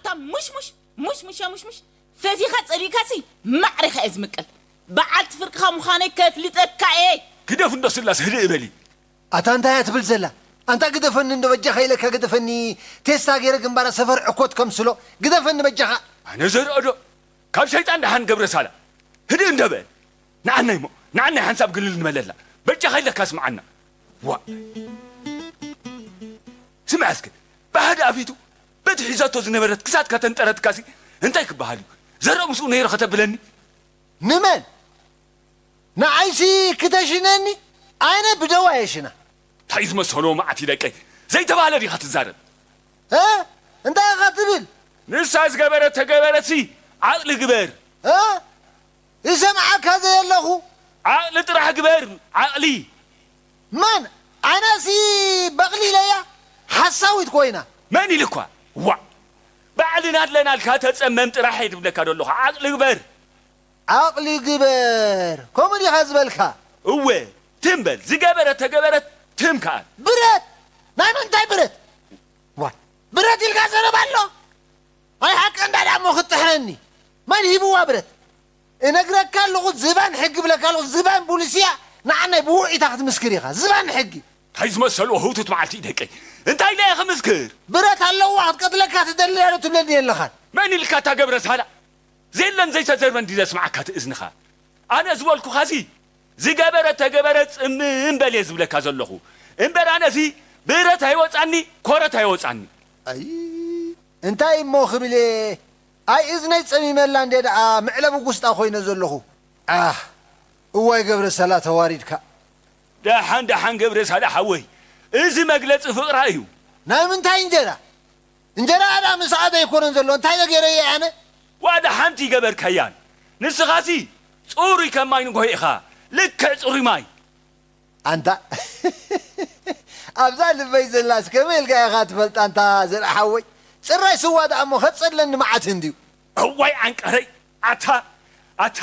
እታ ሙሽሙሽ፣ ሙሽሙሽ፣ ሙሽሙሽ፣ ፈቲኻ ጸሊእካሲ ማዕሪኻ እየ ዝምቅል። በዓልቲ ፍርቅኻ ምዃነይ ከፍልጠካ እየ። ግደፍ እንዶ ስላስ፣ ህድእ በሊ። ኣታ እንታይ እያ ትብል ዘላ? ኣንታ ግደፈኒ እንዶ በጃኻ ኢለካ፣ ግደፈኒ። ቴስታ ገይረ ግንባራ ሰፈር ዕኮት ከምስሎ። ግደፈኒ በጃኻ። ኣነ ዘርኦ ዶ? ካብ ሸይጣን ደሓን ገብረ ሳላ። ህድእ እንዶ በል። ንዓናይ እሞ፣ ንዓናይ ሓንሳብ ግልል ንበለላ። በጃኻ ኢለካ ስምዓና። ዋ። ስምዓ እስከ፣ ብሓደ ኣፊቱ በቲ ሒዛቶ ዝነበረት ክሳድካ ተንጠረትካሲ እንታይ ክበሃል እዩ? ዘርኦ ምስኡ ነይሩ ከተብለኒ? ንመን? ንዓይሲ ክተሽነኒ? ኣነ ብደዋ የሽና። እንታይ ዝመሰሎ መዓት ደቀይ? ዘይተባህለ ዲኻ ትዛረብ? እ? እንታይ ኢኻ ትብል? ንሳ ዝገበረት ተገበረትሲ ዓቕሊ ግበር። እ? ይሰምዓካ ዘየለኹ? ዓቕሊ ጥራሕ ግበር፣ ዓቕሊ። መን? ኣነሲ በቕሊ ኢለያ? ሓሳዊት ኮይና። መን ኢልኳ? ዋእ! ባዕልና ኣለናልካ ተጸመም ጥራሕ እየ ዝብለካ ዘለኹ። ዓቕሊ ግበር። ዓቕሊ ግበር። ከምኡ ዲኻ ዝበልካ? እወ፣ ትም በል። ዝገበረት ተገበረት፣ ትም ከኣል። ብረት? ናይ ምንታይ ብረት? ዋይ፣ ብረት ኢልካ ዘረባ ኣሎ? ኣይ ሓቂ እንዳ ደኣ እሞ ክትጥሕረኒ። መን ሂብዋ ብረት? እነግረካ ኣለኹ፣ ዝባን ሕጊ ብለካ ኣለኹ፣ ዝባን ቡሊስያ ንዓናይ ብውዒታ ክትምስክር ኢኻ። ዝባን ሕጊ። እንታይ ዝመሰሉ ህውቱት መዓልቲ ደቀይ። እንታይ ኢለ እየ ክምስክር? ብረት ኣለዋ ክትቀትለካ ትደሊ ዶ ትብለኒ የለኻን? መን ኢልካ እታ ገብረ ሳላ? ዘየለን ዘይተዘርበን ድዩ ዘስምዓካ እቲ እዝንኻ? ኣነ ዝበልኩኻሲ ዝገበረ ተገበረ ጽምም በል እየ ዝብለካ ዘለኹ። እምበር ኣነሲ ብረት ኣይወጻኒ፣ ኮረት ኣይወጻኒ። ኣይ፣ እንታይ እሞ ክብል እየ? ኣይ እዝነይ ጸሚመላ እንደ ደኣ መዕለቢ ጉስጣ ኮይነ ዘለኹ። ኣህ፣ እዋይ ገብረ ሳላ ተዋሪድካ። ደሓን ደሓን ገብረ ሳላ ሓወይ፣ እዚ መግለጺ ፍቕራ እዩ። ናይ ምንታይ እንጀራ? እንጀራ ኣዳ ምስ ኣደ ኣይኮነን ዘሎ፣ እንታይ ገይረ እየ ኣነ? ዋዳ ሓንቲ ይገበርካያን። ንስኻሲ ጽሩይ ከም ማይ ንጎሆ ኢኻ፣ ልክዕ ጽሩይ ማይ። ኣንታ፣ ኣብዛ ልበይ ዘላስ ከመይ ኢልካ ኢኻ ትፈልጣ? ኣንታ ዘርኣ ሓወይ፣ ጽራይ ስዋ ደኣ እሞ ከጸለኒ መዓት እንድዩ። እዋይ ዓንቀረይ፣ ኣታ፣ ኣታ፣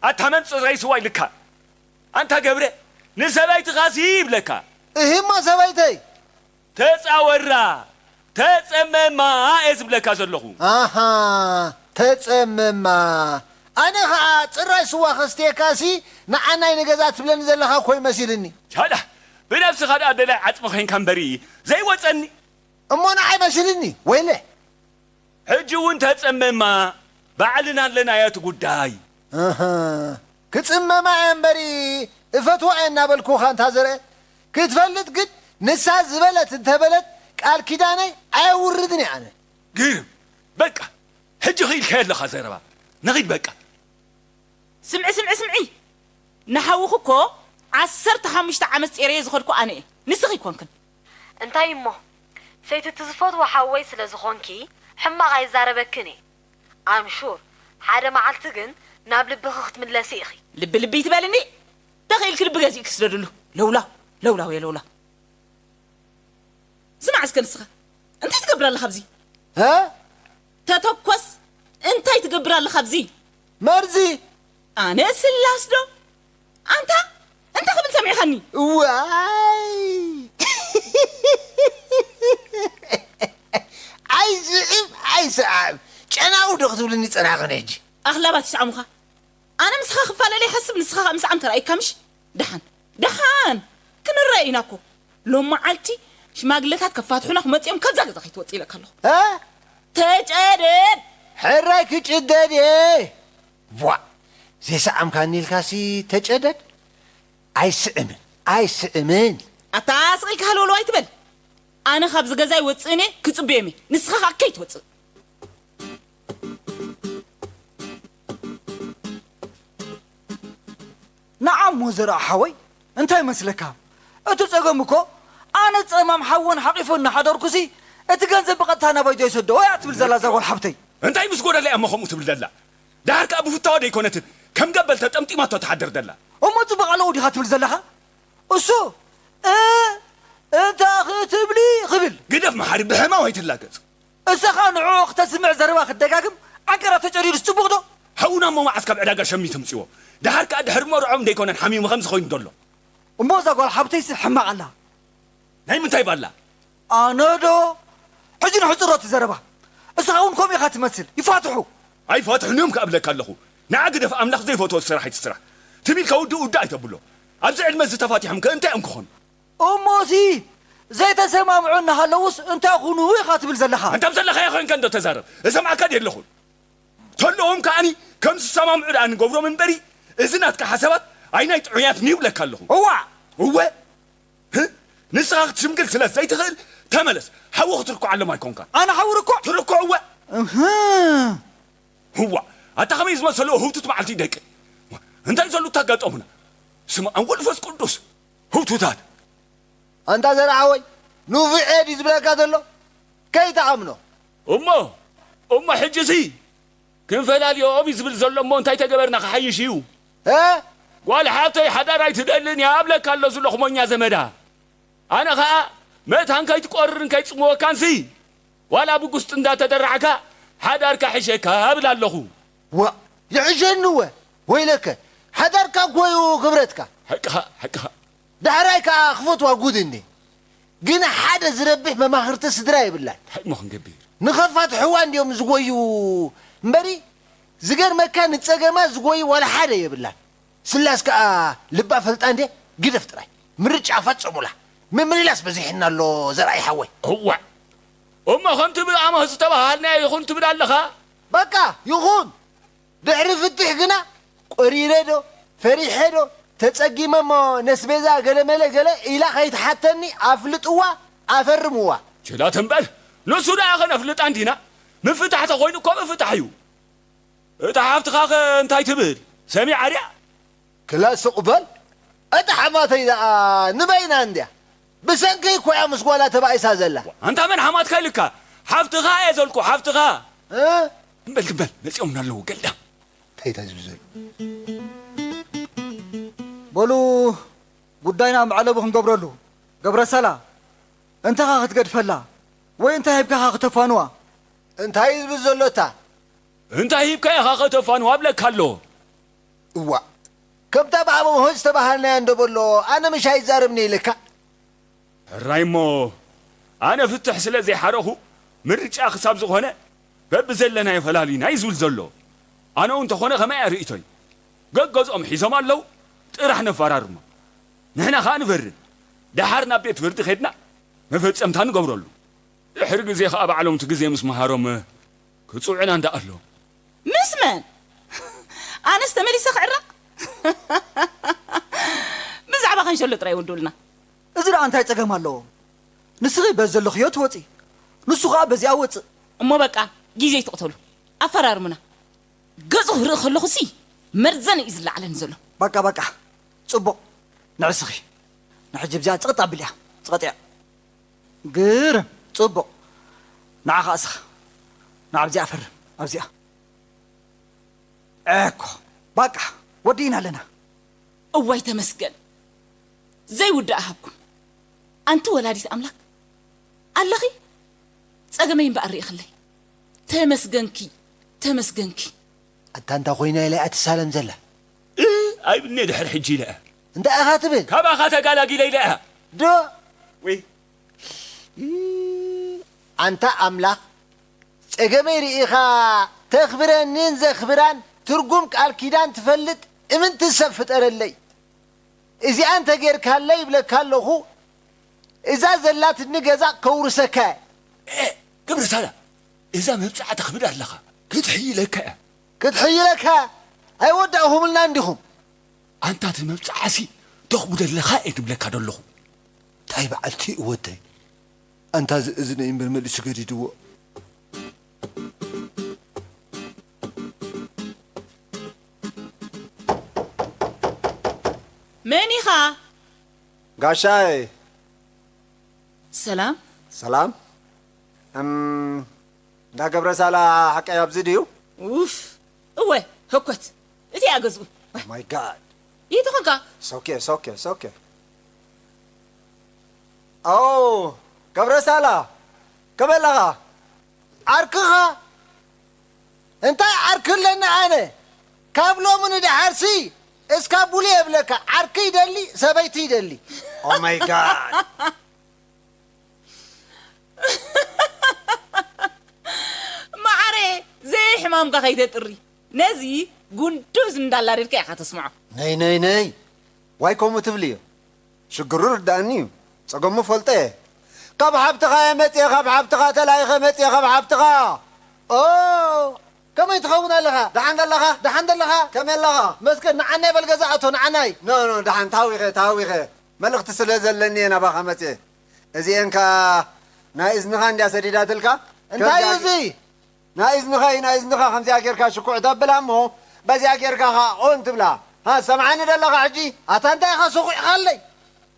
ኣታ መን ጽራይ ስዋ ኢልካ? ኣንታ ገብረ፣ ንሰበይትኻሲ ይብለካ። እሂ እሞ ሰበይተይ። ተጻወራ፣ ተጸመማ እየ ዝብለካ ዘለኹ። ኣሃ፣ ተጸመማ። ኣነ ኸኣ ጽራይ ስዋ ከስትየካሲ ንዓናይ ንገዛ ትብለኒ ዘለኻ እኮ እዩ መሲልኒ። ቻላ፣ ብነብስኻ ደኣ ደላይ ዓጽሚ ኼንካ እምበሪ ዘይወጸኒ። እሞ ንዓይ መሲልኒ፣ ወይለ። ሕጂ እውን ተጸመማ፣ ባዕልና ኣለናዮ እቲ ጉዳይ። ኣሃ፣ ክጽመማ እየ እምበሪ እፈትዋ እየ እናበልኩኻ እንታ ዘርአ። ክትፈልጥ ግን ንሳ ዝበለት እንተበለት ቃል ኪዳነይ ኣየውርድን እየ ኣነ። ግርም፣ በቃ፣ ሕጂ ኽኢልካዮ ኣለኻ ዘረባ። ንኺድ በቃ። ስምዒ፣ ስምዒ፣ ስምዒ! ንሓውኺ እኮ ዓሰርተ ሓሙሽተ ዓመት ጼረዮ ዝኸድኩ ኣነ እየ፣ ንስኺ ኣይኮንክን። እንታይ እሞ፣ ሰይቲ እቲ ዝፈትዎ ሓወይ ስለ ዝኾንኪ፣ ሕማቕ ኣይዛረበክን እየ። ኣምሹር፣ ሓደ መዓልቲ ግን ናብ ልብኺ ክትምለሲ ኢኺ። ልቢ ልቢ ይትበልኒ? ተኽኢልኪ ልቢ ገዚእኪ ስደድሉ። ለውላው፣ ለውላው እየ ለውላው። ስማዕ እስከ ንስኻ፣ እንታይ ትገብር ኣለኻ ኣብዚ? እ? ተተኮስ፣ እንታይ ትገብር ኣለኻ ኣብዚ? መርዚ። ኣነ ስላስ ዶ? ኣንታ፣ እንታይ ክብል ሰሚዕኻኒ? ዋይ! ኣይስዕብ፣ ኣይስዓብ። ጨናዊ ዶ ክትብልኒ ጸናኽን ሕጂ? ኣኽላባት ይስዓሙኻ። ኣነ ምስኻ ክፋለል ይሓስብ፣ ንስኻ ኸኣ ምስዓም ተራእይካ ምሽ? ደሓን፣ ደሓን! ክንረአ ኢና እኮ። ሎም መዓልቲ ሽማግለታት ከፋትሑና ክመጽኦም ካብዛ ገዛ ከይትወጽእ ኢለካ ኣለኹ። እ? ተጨደድ! ሕራይ ክጭደድ እየ። ቧ! ዘይሰዓምካኒ ኢልካሲ ተጨደድ? ኣይስዕምን፣ ኣይስዕምን። ኣታ ስቕ ኢልካ ሃለውለው ኣይትበል። ኣነ ካብዚ ገዛ ይወጽእን እየ፣ ክጽበዮም እየ። ንስኻ ኸኣ ከይትወጽእ። ንዓ እሞ ዘርኣ ሓወይ፣ እንታይ ይመስለካ? እቲ ጸገም እኮ፣ ኣነ ጸማም ሓወን ሓቒፈ እናሓደርኩሲ፣ እቲ ገንዘብ ብቐጥታ ናባይ ዶ ይሰዶ? ወይ እያ ትብል ዘላ እዛ ጓል ሓብተይ። እንታይ ምስ ጎደላ እያ እሞ ከምኡ ትብል ዘላ? ደሓር ከኣ ብፍታዋ ዶ ኣይኮነትን ከም ገበል ተጠምጢማቶ ትሓድር ዘላ? እሞ ጽቡቕ ኣለዎ ዲኻ ትብል ዘለኻ? እሱ፣ እ፣ እንታይ ክትብሊ ክብል። ግደፍ መሓሪ፣ ብሕማም ኣይትላገጽ። እሰኻ ንዕኡ ክተስምዕ ዘረባ ክትደጋግም፣ ዓንቀራ ተጨዲዱስ ጽቡቕ ዶ? ሓውና እሞ መዓስ ካብ ዕዳጋ ሸሚቱ ኣምጺዎ? ደሓር ከኣ ድሕሪ መርዕኦም ደይኮነን ሓሚሙ ከምዚ ኮይኑ ዘሎ? እሞ እዛ ጓል ሓብተይሲ ሕማቕ ኣላ። ናይ ምንታይ ባላ? ኣነ ዶ? ሕጂ ንሕጽሮ እቲ ዘረባ። እስኻ እውን ከምኡ ኢኻ ትመስል። ይፋትሑ። ኣይፋትሑን እዮም ከኣብለካ ኣለኹ። ንዓ ግደፍ፣ ኣምላኽ ዘይፈትዎ ስራሕ ኣይትስራሕ። ትም ኢልካ ውድእ ውድእ ኣይተብሎ። ኣብዚ ዕድመ እዚ ተፋቲሖም ከ እንታይ እዮም ክኾኑ? እሞሲ ዘይተሰማምዑ እናሃለዉስ እንታይ ኩኑ ኢኻ ትብል ዘለኻ? ኣንታ ኣብ ዘለኻዮ ኮይንካ እንዶ ተዛረብ። እሰምዓካ ድየ ኣለኹ? ተለዎም ከኣኒ ከም ዝሰማምዑ ደኣ ንገብሮም እምበሪ፣ እዚ ናትካ ሓሳባት ኣይ ናይ ጥዑያት ንይብለካ ኣለኹ። እዋእ! እወ! ህእ? ንስኻ ክትሽምግል ስለ ዘይትኽእል፣ ተመለስ። ሓዊ ክትርኩዓሎም ኣይኮንካን። ኣነ ሓዊ ርኩዕ? ትርኩዕ እወ! እህ። እዋ! ኣታ ከመይ ዝመሰሉ ህውቱት መዓልቲ ደቂ። እንታይ ዘሉ ተጋጠሙና? ስም ኣንጎል ፈስ ቅዱስ። ህውቱታት። ኣንታ ዘርዓ ወይ፣ ንፉዕ ድዩ ዝብለካ ዘሎ? ከይትኣምኖ። እሞ፣ እሞ ሕጂሲ ክንፈላልዮኦም እዩ ዝብል ዘሎ እሞ እንታይ ተገበርና ክሓይሽ እዩ? እ? ጓል ሓብተይ ሓዳር ኣይትደልን እያ እብለካ ኣሎ ዝለኹ ሞኛ ዘመዳ። ኣነ ኸኣ መታን ከይትቆርርን ከይጽምወካንሲ ዋላ ብጉስጢ እንዳተደራዕካ ሓዳርካ ሕሸካ እብል ኣለኹ። ዋእ፣ ይሕሸኒ እወ፣ ወይለከ፣ ሓዳርካ እኮ እዩ ክብረትካ። ሓቅኻ፣ ሓቅኻ። ዳሕራይ ከኣ ክፈትዋ ጉድ እንዴ። ግን ሓደ ዝረብሕ መማኽርቲ ስድራ የብላን። እንታይ እሞ ክንገብር? ንኸፋትሕዋ እንድዮም ዝጎዩ እምበሪ፣ ዝገርመካ ንጸገማ ዝጎዩ ዋላ ሓደ የብላን። ስላስ ከኣ ልባ ፈልጣ እንዴ፣ ግደፍ ጥራይ። ምርጫ ፈጸሙላ። ምምልላስ በዚሕና ኣሎ ዘርኣይ ሓወይ። እዋእ። እሞ ከምቲ ብኣሞ ዝተባሃልናዮ ይኹን ትብል ኣለኻ? በቃ፣ ይኹን። ድሕሪ ፍትሕ ግና፣ ቆሪረ ዶ፣ ፈሪሐ ዶ፣ ተጸጊመ እሞ ነስቤዛ ገለመለ ገለ ኢላ ከይትሓተኒ ኣፍልጥዋ፣ ኣፈርምዋ። ችላ ትም በል። ንሱ ደኣ ከነፍልጣ እንዲና። ምፍታሕ ተኾይኑ እኮ ምፍታሕ እዩ። እታ ሓፍትኻኸ እንታይ ትብል? ሰሚዓ ድያ? ክላ ስቕ በል። እታ ሓማተይ ደኣ ንበይና እንድያ። ብሰንከይ እኮ እያ ምስ ጓላ ተባኢሳ ዘላ። ኣንታ መን ሓማትካ ኢልካ? ሓፍትኻ እየ ዘልኩ፣ ሓፍትኻ። እ? እምበል ትም በል፣ መጺኦምና ኣለዉ፣ ገልዳም። እንታይ እታ ዝብል ዘሎ? በሉ፣ ጉዳይና መዕለቢ ክንገብረሉ። ገብረሳላ፣ እንተኻ ክትገድፈላ፣ ወይ እንታይ ሂብካኻ ከተፋንዋ? እንታይ እዩ ዝብል ዘሎ እታ? እንታይ ሂብካ ኢኻ ከተፋንዋ እብለካ ኣሎ። እዋእ፣ ከምታ ብኣቦ ምሆይ ዝተባሃልናያ እንዶ በሎ፣ ኣነ ምሽ ኣይዛረብኒ ኢልካ? ሕራይ እሞ፣ ኣነ ፍትሕ ስለ ዘይሓረኹ፣ ምርጫ ክሳብ ዝኾነ፣ በብዘለናዮ ፈላሊና እዩ ዝብል ዘሎ። ኣነ እውን እንተኾነ ከማይ እያ ርእይቶይ። ገገዝኦም ሒዞም ኣለዉ፣ ጥራሕ ነፈራርሞ። ንሕና ኸኣ ንፈርድ። ደሓር ናብ ቤት ፍርዲ ኸድና፣ መፈጸምታ ንገብረሉ። ድሕሪ ግዜ ኸኣ ባዕሎም እቲ ግዜ ምስ መሃሮም ክጽውዑና እንዳ ኣሎ። ምስ መን? ኣነስ ተመሊሰ ክዕረቕ? ብዛዕባ ከንሸሎ ጥራይ ወድኡልና። እዚ ደኣ እንታይ ጸገም ኣለዎ? ንስኺ በዚ ዘለኽዮ ትወጺ፣ ንሱ ኸኣ በዚኣ ወጽእ። እሞ በቃ፣ ግዜ ኣይትቕተሉ። ኣፈራርሙና። ገጹ ክርኢ ከለኹሲ መርዘን እዩ ዝለዓለኒ ዘሎ። በቃ፣ በቃ። ጽቡቕ። ንዕስኺ። ንሕጂ ብዚኣ ጽቕጥ ኣቢልያ። ጽቐጥያ። ግርም። ጽቡቕ። ንዓ ኸኣ እስኻ። ንዓ ኣብዚኣ ፈርም። ኣብዚኣ። እኮ። በቃ። ወዲእና ኣለና። እዋይ ተመስገን። ዘይውዳእ ሃብኩም። ኣንቲ ወላዲት ኣምላክ። ኣለኺ? ጸገመይ እምበኣር ርኢኽለይ። ተመስገንኪ። ተመስገንኪ። ኣታ እንታ ኮይና ኢለ እያ ትሳለም ዘላ። እ፣ ኣይብልኒ ድሕሪ ሕጂ ኢለ እያ። እንታይ ኢኻ ትብል? ካባኻ ተጋላጊለ ኢለ እያ። ዶ? ወይ። እ፣ ኣንታ ኣምላኽ፣ ጸገመይ ርኢኻ ተኽብረንን ዘኽብራን ትርጉም ቃል ኪዳን ትፈልጥ እምንቲ ሰብ ፍጠረለይ። እዚኣ እንተ ጌርካለይ ይብለካ ኣለኹ፣ እዛ ዘላትኒ ገዛ ከውርሰካ እየ። ኤ፣ ገብረ ሳላ፣ እዛ መብጽዓ ተኽብዳ ኣለኻ፣ ክትሕይለካ እያ። ክትሕይለካ? ኣይወዳእኹምልናን ዲኹም? ኣንታ እቲ መብጽዓሲ ተኽብዶ ኣለኻ እየ ድብለካ ደለኹ። እንታይ በዓልቲ እዩ ወደይ? ኣንታ እዚ እዝነይ እምበር መሊሱ ገዲድዎ። መን ኢኻ? ጋሻይ። ሰላም። ሰላም። እም፣ እንዳ ገብረ ሳላ ሓቀይ ኣብዚ ድዩ? ኡፍ፣ እወ፣ ህኮት። እቲ እያ ገዝኡ። My God። ይትኾንካ? It's okay, it's okay, it's okay። ኦ፣ ገብረ ሳላ፣ ከመይ ኣለኻ? ዓርክኻ? እንታይ ዓርኪ ኣለኒ ኣነ? ካብ ሎሚ ንደሓርሲ እስካቡሊ የብለካ። ዓርኪ ይደሊ፣ ሰበይቲ ይደሊ። Oh my God። ቋንቋ ከይተጥሪ፣ ነዚ ጉንዱዝ እንዳላደድካ ኢኻ ተስምዖ። ነይ ነይ ነይ፣ ዋይ ከምኡ ትብልዮ? ሽግሩ ርዳእኒ እዩ። ጸገሙ ፈልጠ እየ። ካብ ሓብትኻ እየ መጽየ፣ ካብ ሓብትኻ ተላኢኸ መጽየ፣ ካብ ሓብትኻ። ኦ፣ ከመይ ትኸውን ኣለኻ? ደሓን ደለኻ? ደሓን ደለኻ? ከመይ ኣለኻ? መስገን፣ ንዓናይ በል ገዛ ኣቶ፣ ንዓናይ። ኖ፣ ኖ፣ ደሓን፣ ተሃዊኸ፣ ተሃዊኸ። መልእኽቲ ስለ ዘለኒ እየ ናባኻ መጽየ። እዚኤን ከኣ ናይ እዝንኻ እንድያ ሰዲዳትልካ? እንታይ እዩ ከምዚ እዚ? ናይ እዝንኻ እዩ፣ ናይ እዝንኻ ከምዚኣ ጌርካ ሽኩዕ ተብላ እሞ፣ በዚኣ ጌርካ ኸኣ ኦን ትብላ። ሃ፣ ሰምዓኒ ደለኻ ሕጂ? ኣታ እንታይ ኢኻ ሰኺዕኻለይ?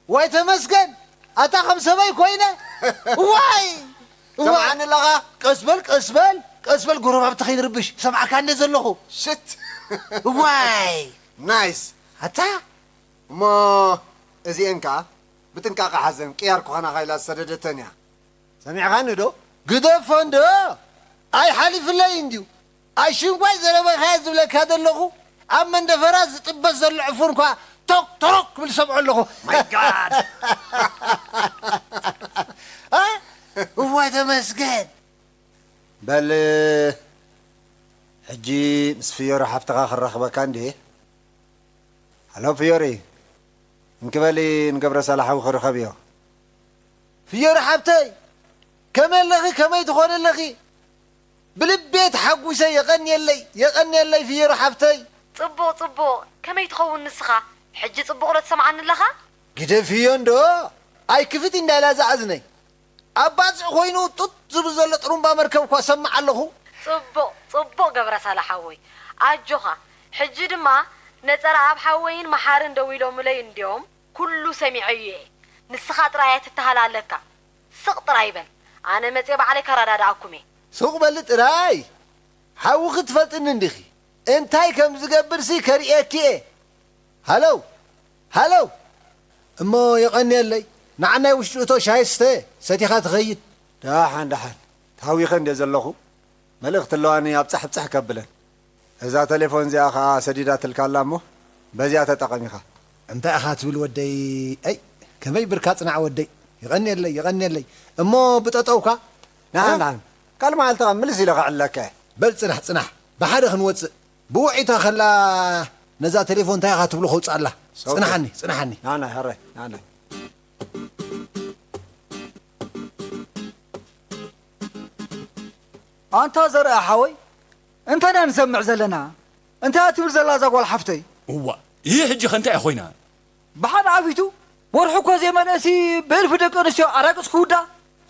ዋይ ተመስገን፣ ኣታ ከም ሰበይ ኮይነ። ዋይ! ዋይ! ሰምዓኒ ኣለኻ? ቀስ በል፣ ቀስ በል፣ ቀስ በል፣ ጎረባብቲ ከይንርብሽ። ሰምዓካ እንደ ዘለኹ። ሽት! ዋይ! ናይስ! ኣታ? እሞ እዚኤን ከኣ ብጥንቃቐ ሓዘን፣ ቅያር ክኾናኻ ኢላ ዝሰደደተን እያ። ሰሚዕኻኒ ዶ? ግደፎ እንዶ! ኣይሓሊፍለይ እንድዩ። ኣሽንኳይ ዘረባኻ ዝብለካ ዘለኹ፣ ኣብ መንደፈራ ዝጥበስ ዘሎ ዕፉን እኳ ቶክ ቶሮክ ክብል ዝሰምዖ ኣለኹ። My God! እ? እዋይ ተመስገን። በል፣ ሕጂ ምስ ፍዮሪ ሓፍትኻ ክራኽበካ እንድየ። ሃሎ ፍዮሪ፣ እንኪ በሊ ንገብረ ሳላሓዊ ክርኸብዮ። ፍዮሪ ሓብተይ፣ ከመይ ኣለኺ? ከመይ ትኾኒ ኣለኺ? ብልቤ ተሓጒሰ። የቐንየለይ፣ የቐንየለይ ፍዮሪ ሓብተይ። ጽቡቕ፣ ጽቡቕ። ከመይ ትኸውን ንስኻ? ሕጂ ጽቡቕ ዶ ትሰምዓኒ ኣለኻ? ግደፍዮ እንዶ፣ ኣይክፍት እንዳ ኢላ ዝኣዝነይ። ኣብ ባጽዕ ኮይኑ ጡጥ ዝብል ዘሎ ጥሩምባ መርከብ እኳ እሰምዕ ኣለኹ። ጽቡቕ፣ ጽቡቕ ገብረ ሳላ ሓወይ። ኣጆኻ። ሕጂ ድማ ነጸራ ኣብ ሓወይን መሓርን ደው ኢሎምለይ እንድዮም። ኩሉ ሰሚዐዮ እየ። ንስኻ ጥራይ ኣይትተሃላለካ። ስቕ ጥራይ በል። ኣነ መጽየ ባዕለይ ከረዳድኣኩም እየ። ሱቕ በሊ ጥራይ። ሓውኺ ትፈልጥኒ እንዲኺ። እንታይ ከም ዝገብርሲ ከርእየኪ እየ። ሃለው! ሃለው! እሞ የቐንየለይ፣ ንዓናይ ውሽጢ እቶ ሻሂ ስተ፣ ሰቲኻ ትኸይድ። ደሓን ደሓን፣ ተሃዊኸ እንድየ ዘለኹ፣ መልእኽቲ ኣለዋኒ ኣብጻሕ ኣብጻሕ ከብለን። እዛ ተሌፎን እዚኣ ኸኣ ሰዲዳትልካ ኣላ እሞ፣ በዚኣ ተጠቐም ኢኻ። እንታይ ኢኻ ትብል ወደይ? ኣይ፣ ከመይ ብርካ ጽናዕ ወደይ። የቐንየለይ፣ የቐንየለይ። እሞ ብጠጠውካ? ደሓን እ? ደሓን፣ ካልእ መዓልቲ ኸኣ ምልስ ኢለ ከዕልለካ እየ። በል ጽናሕ፣ ጽናሕ። ብሓደ ክንወጽእ። ብውዒታ ከላ ነዛ ቴሌፎን እንታይ ኢኻ ትብሎ ከውጽኣላ። ሶኬ። ጽናሓኒ፣ ጽናሓኒ። ናና፣ ሕራይ፣ ናና። ኣንታ ዘርኣ ሓወይ፣ እንታይ ኢና ንሰምዕ ዘለና? እንታይ እያ ትብል ዘላ እዛ ጓል ሓፍተይ? እዋ፣ ይህ ሕጂ ከ እንታይ እያ ኮይና? ብሓደ ዓቢቱ፣ ወርሒ እኮ ዘይመልእሲ ብእልፊ ደቂ ኣንስትዮ ኣራግጽ ክውዳ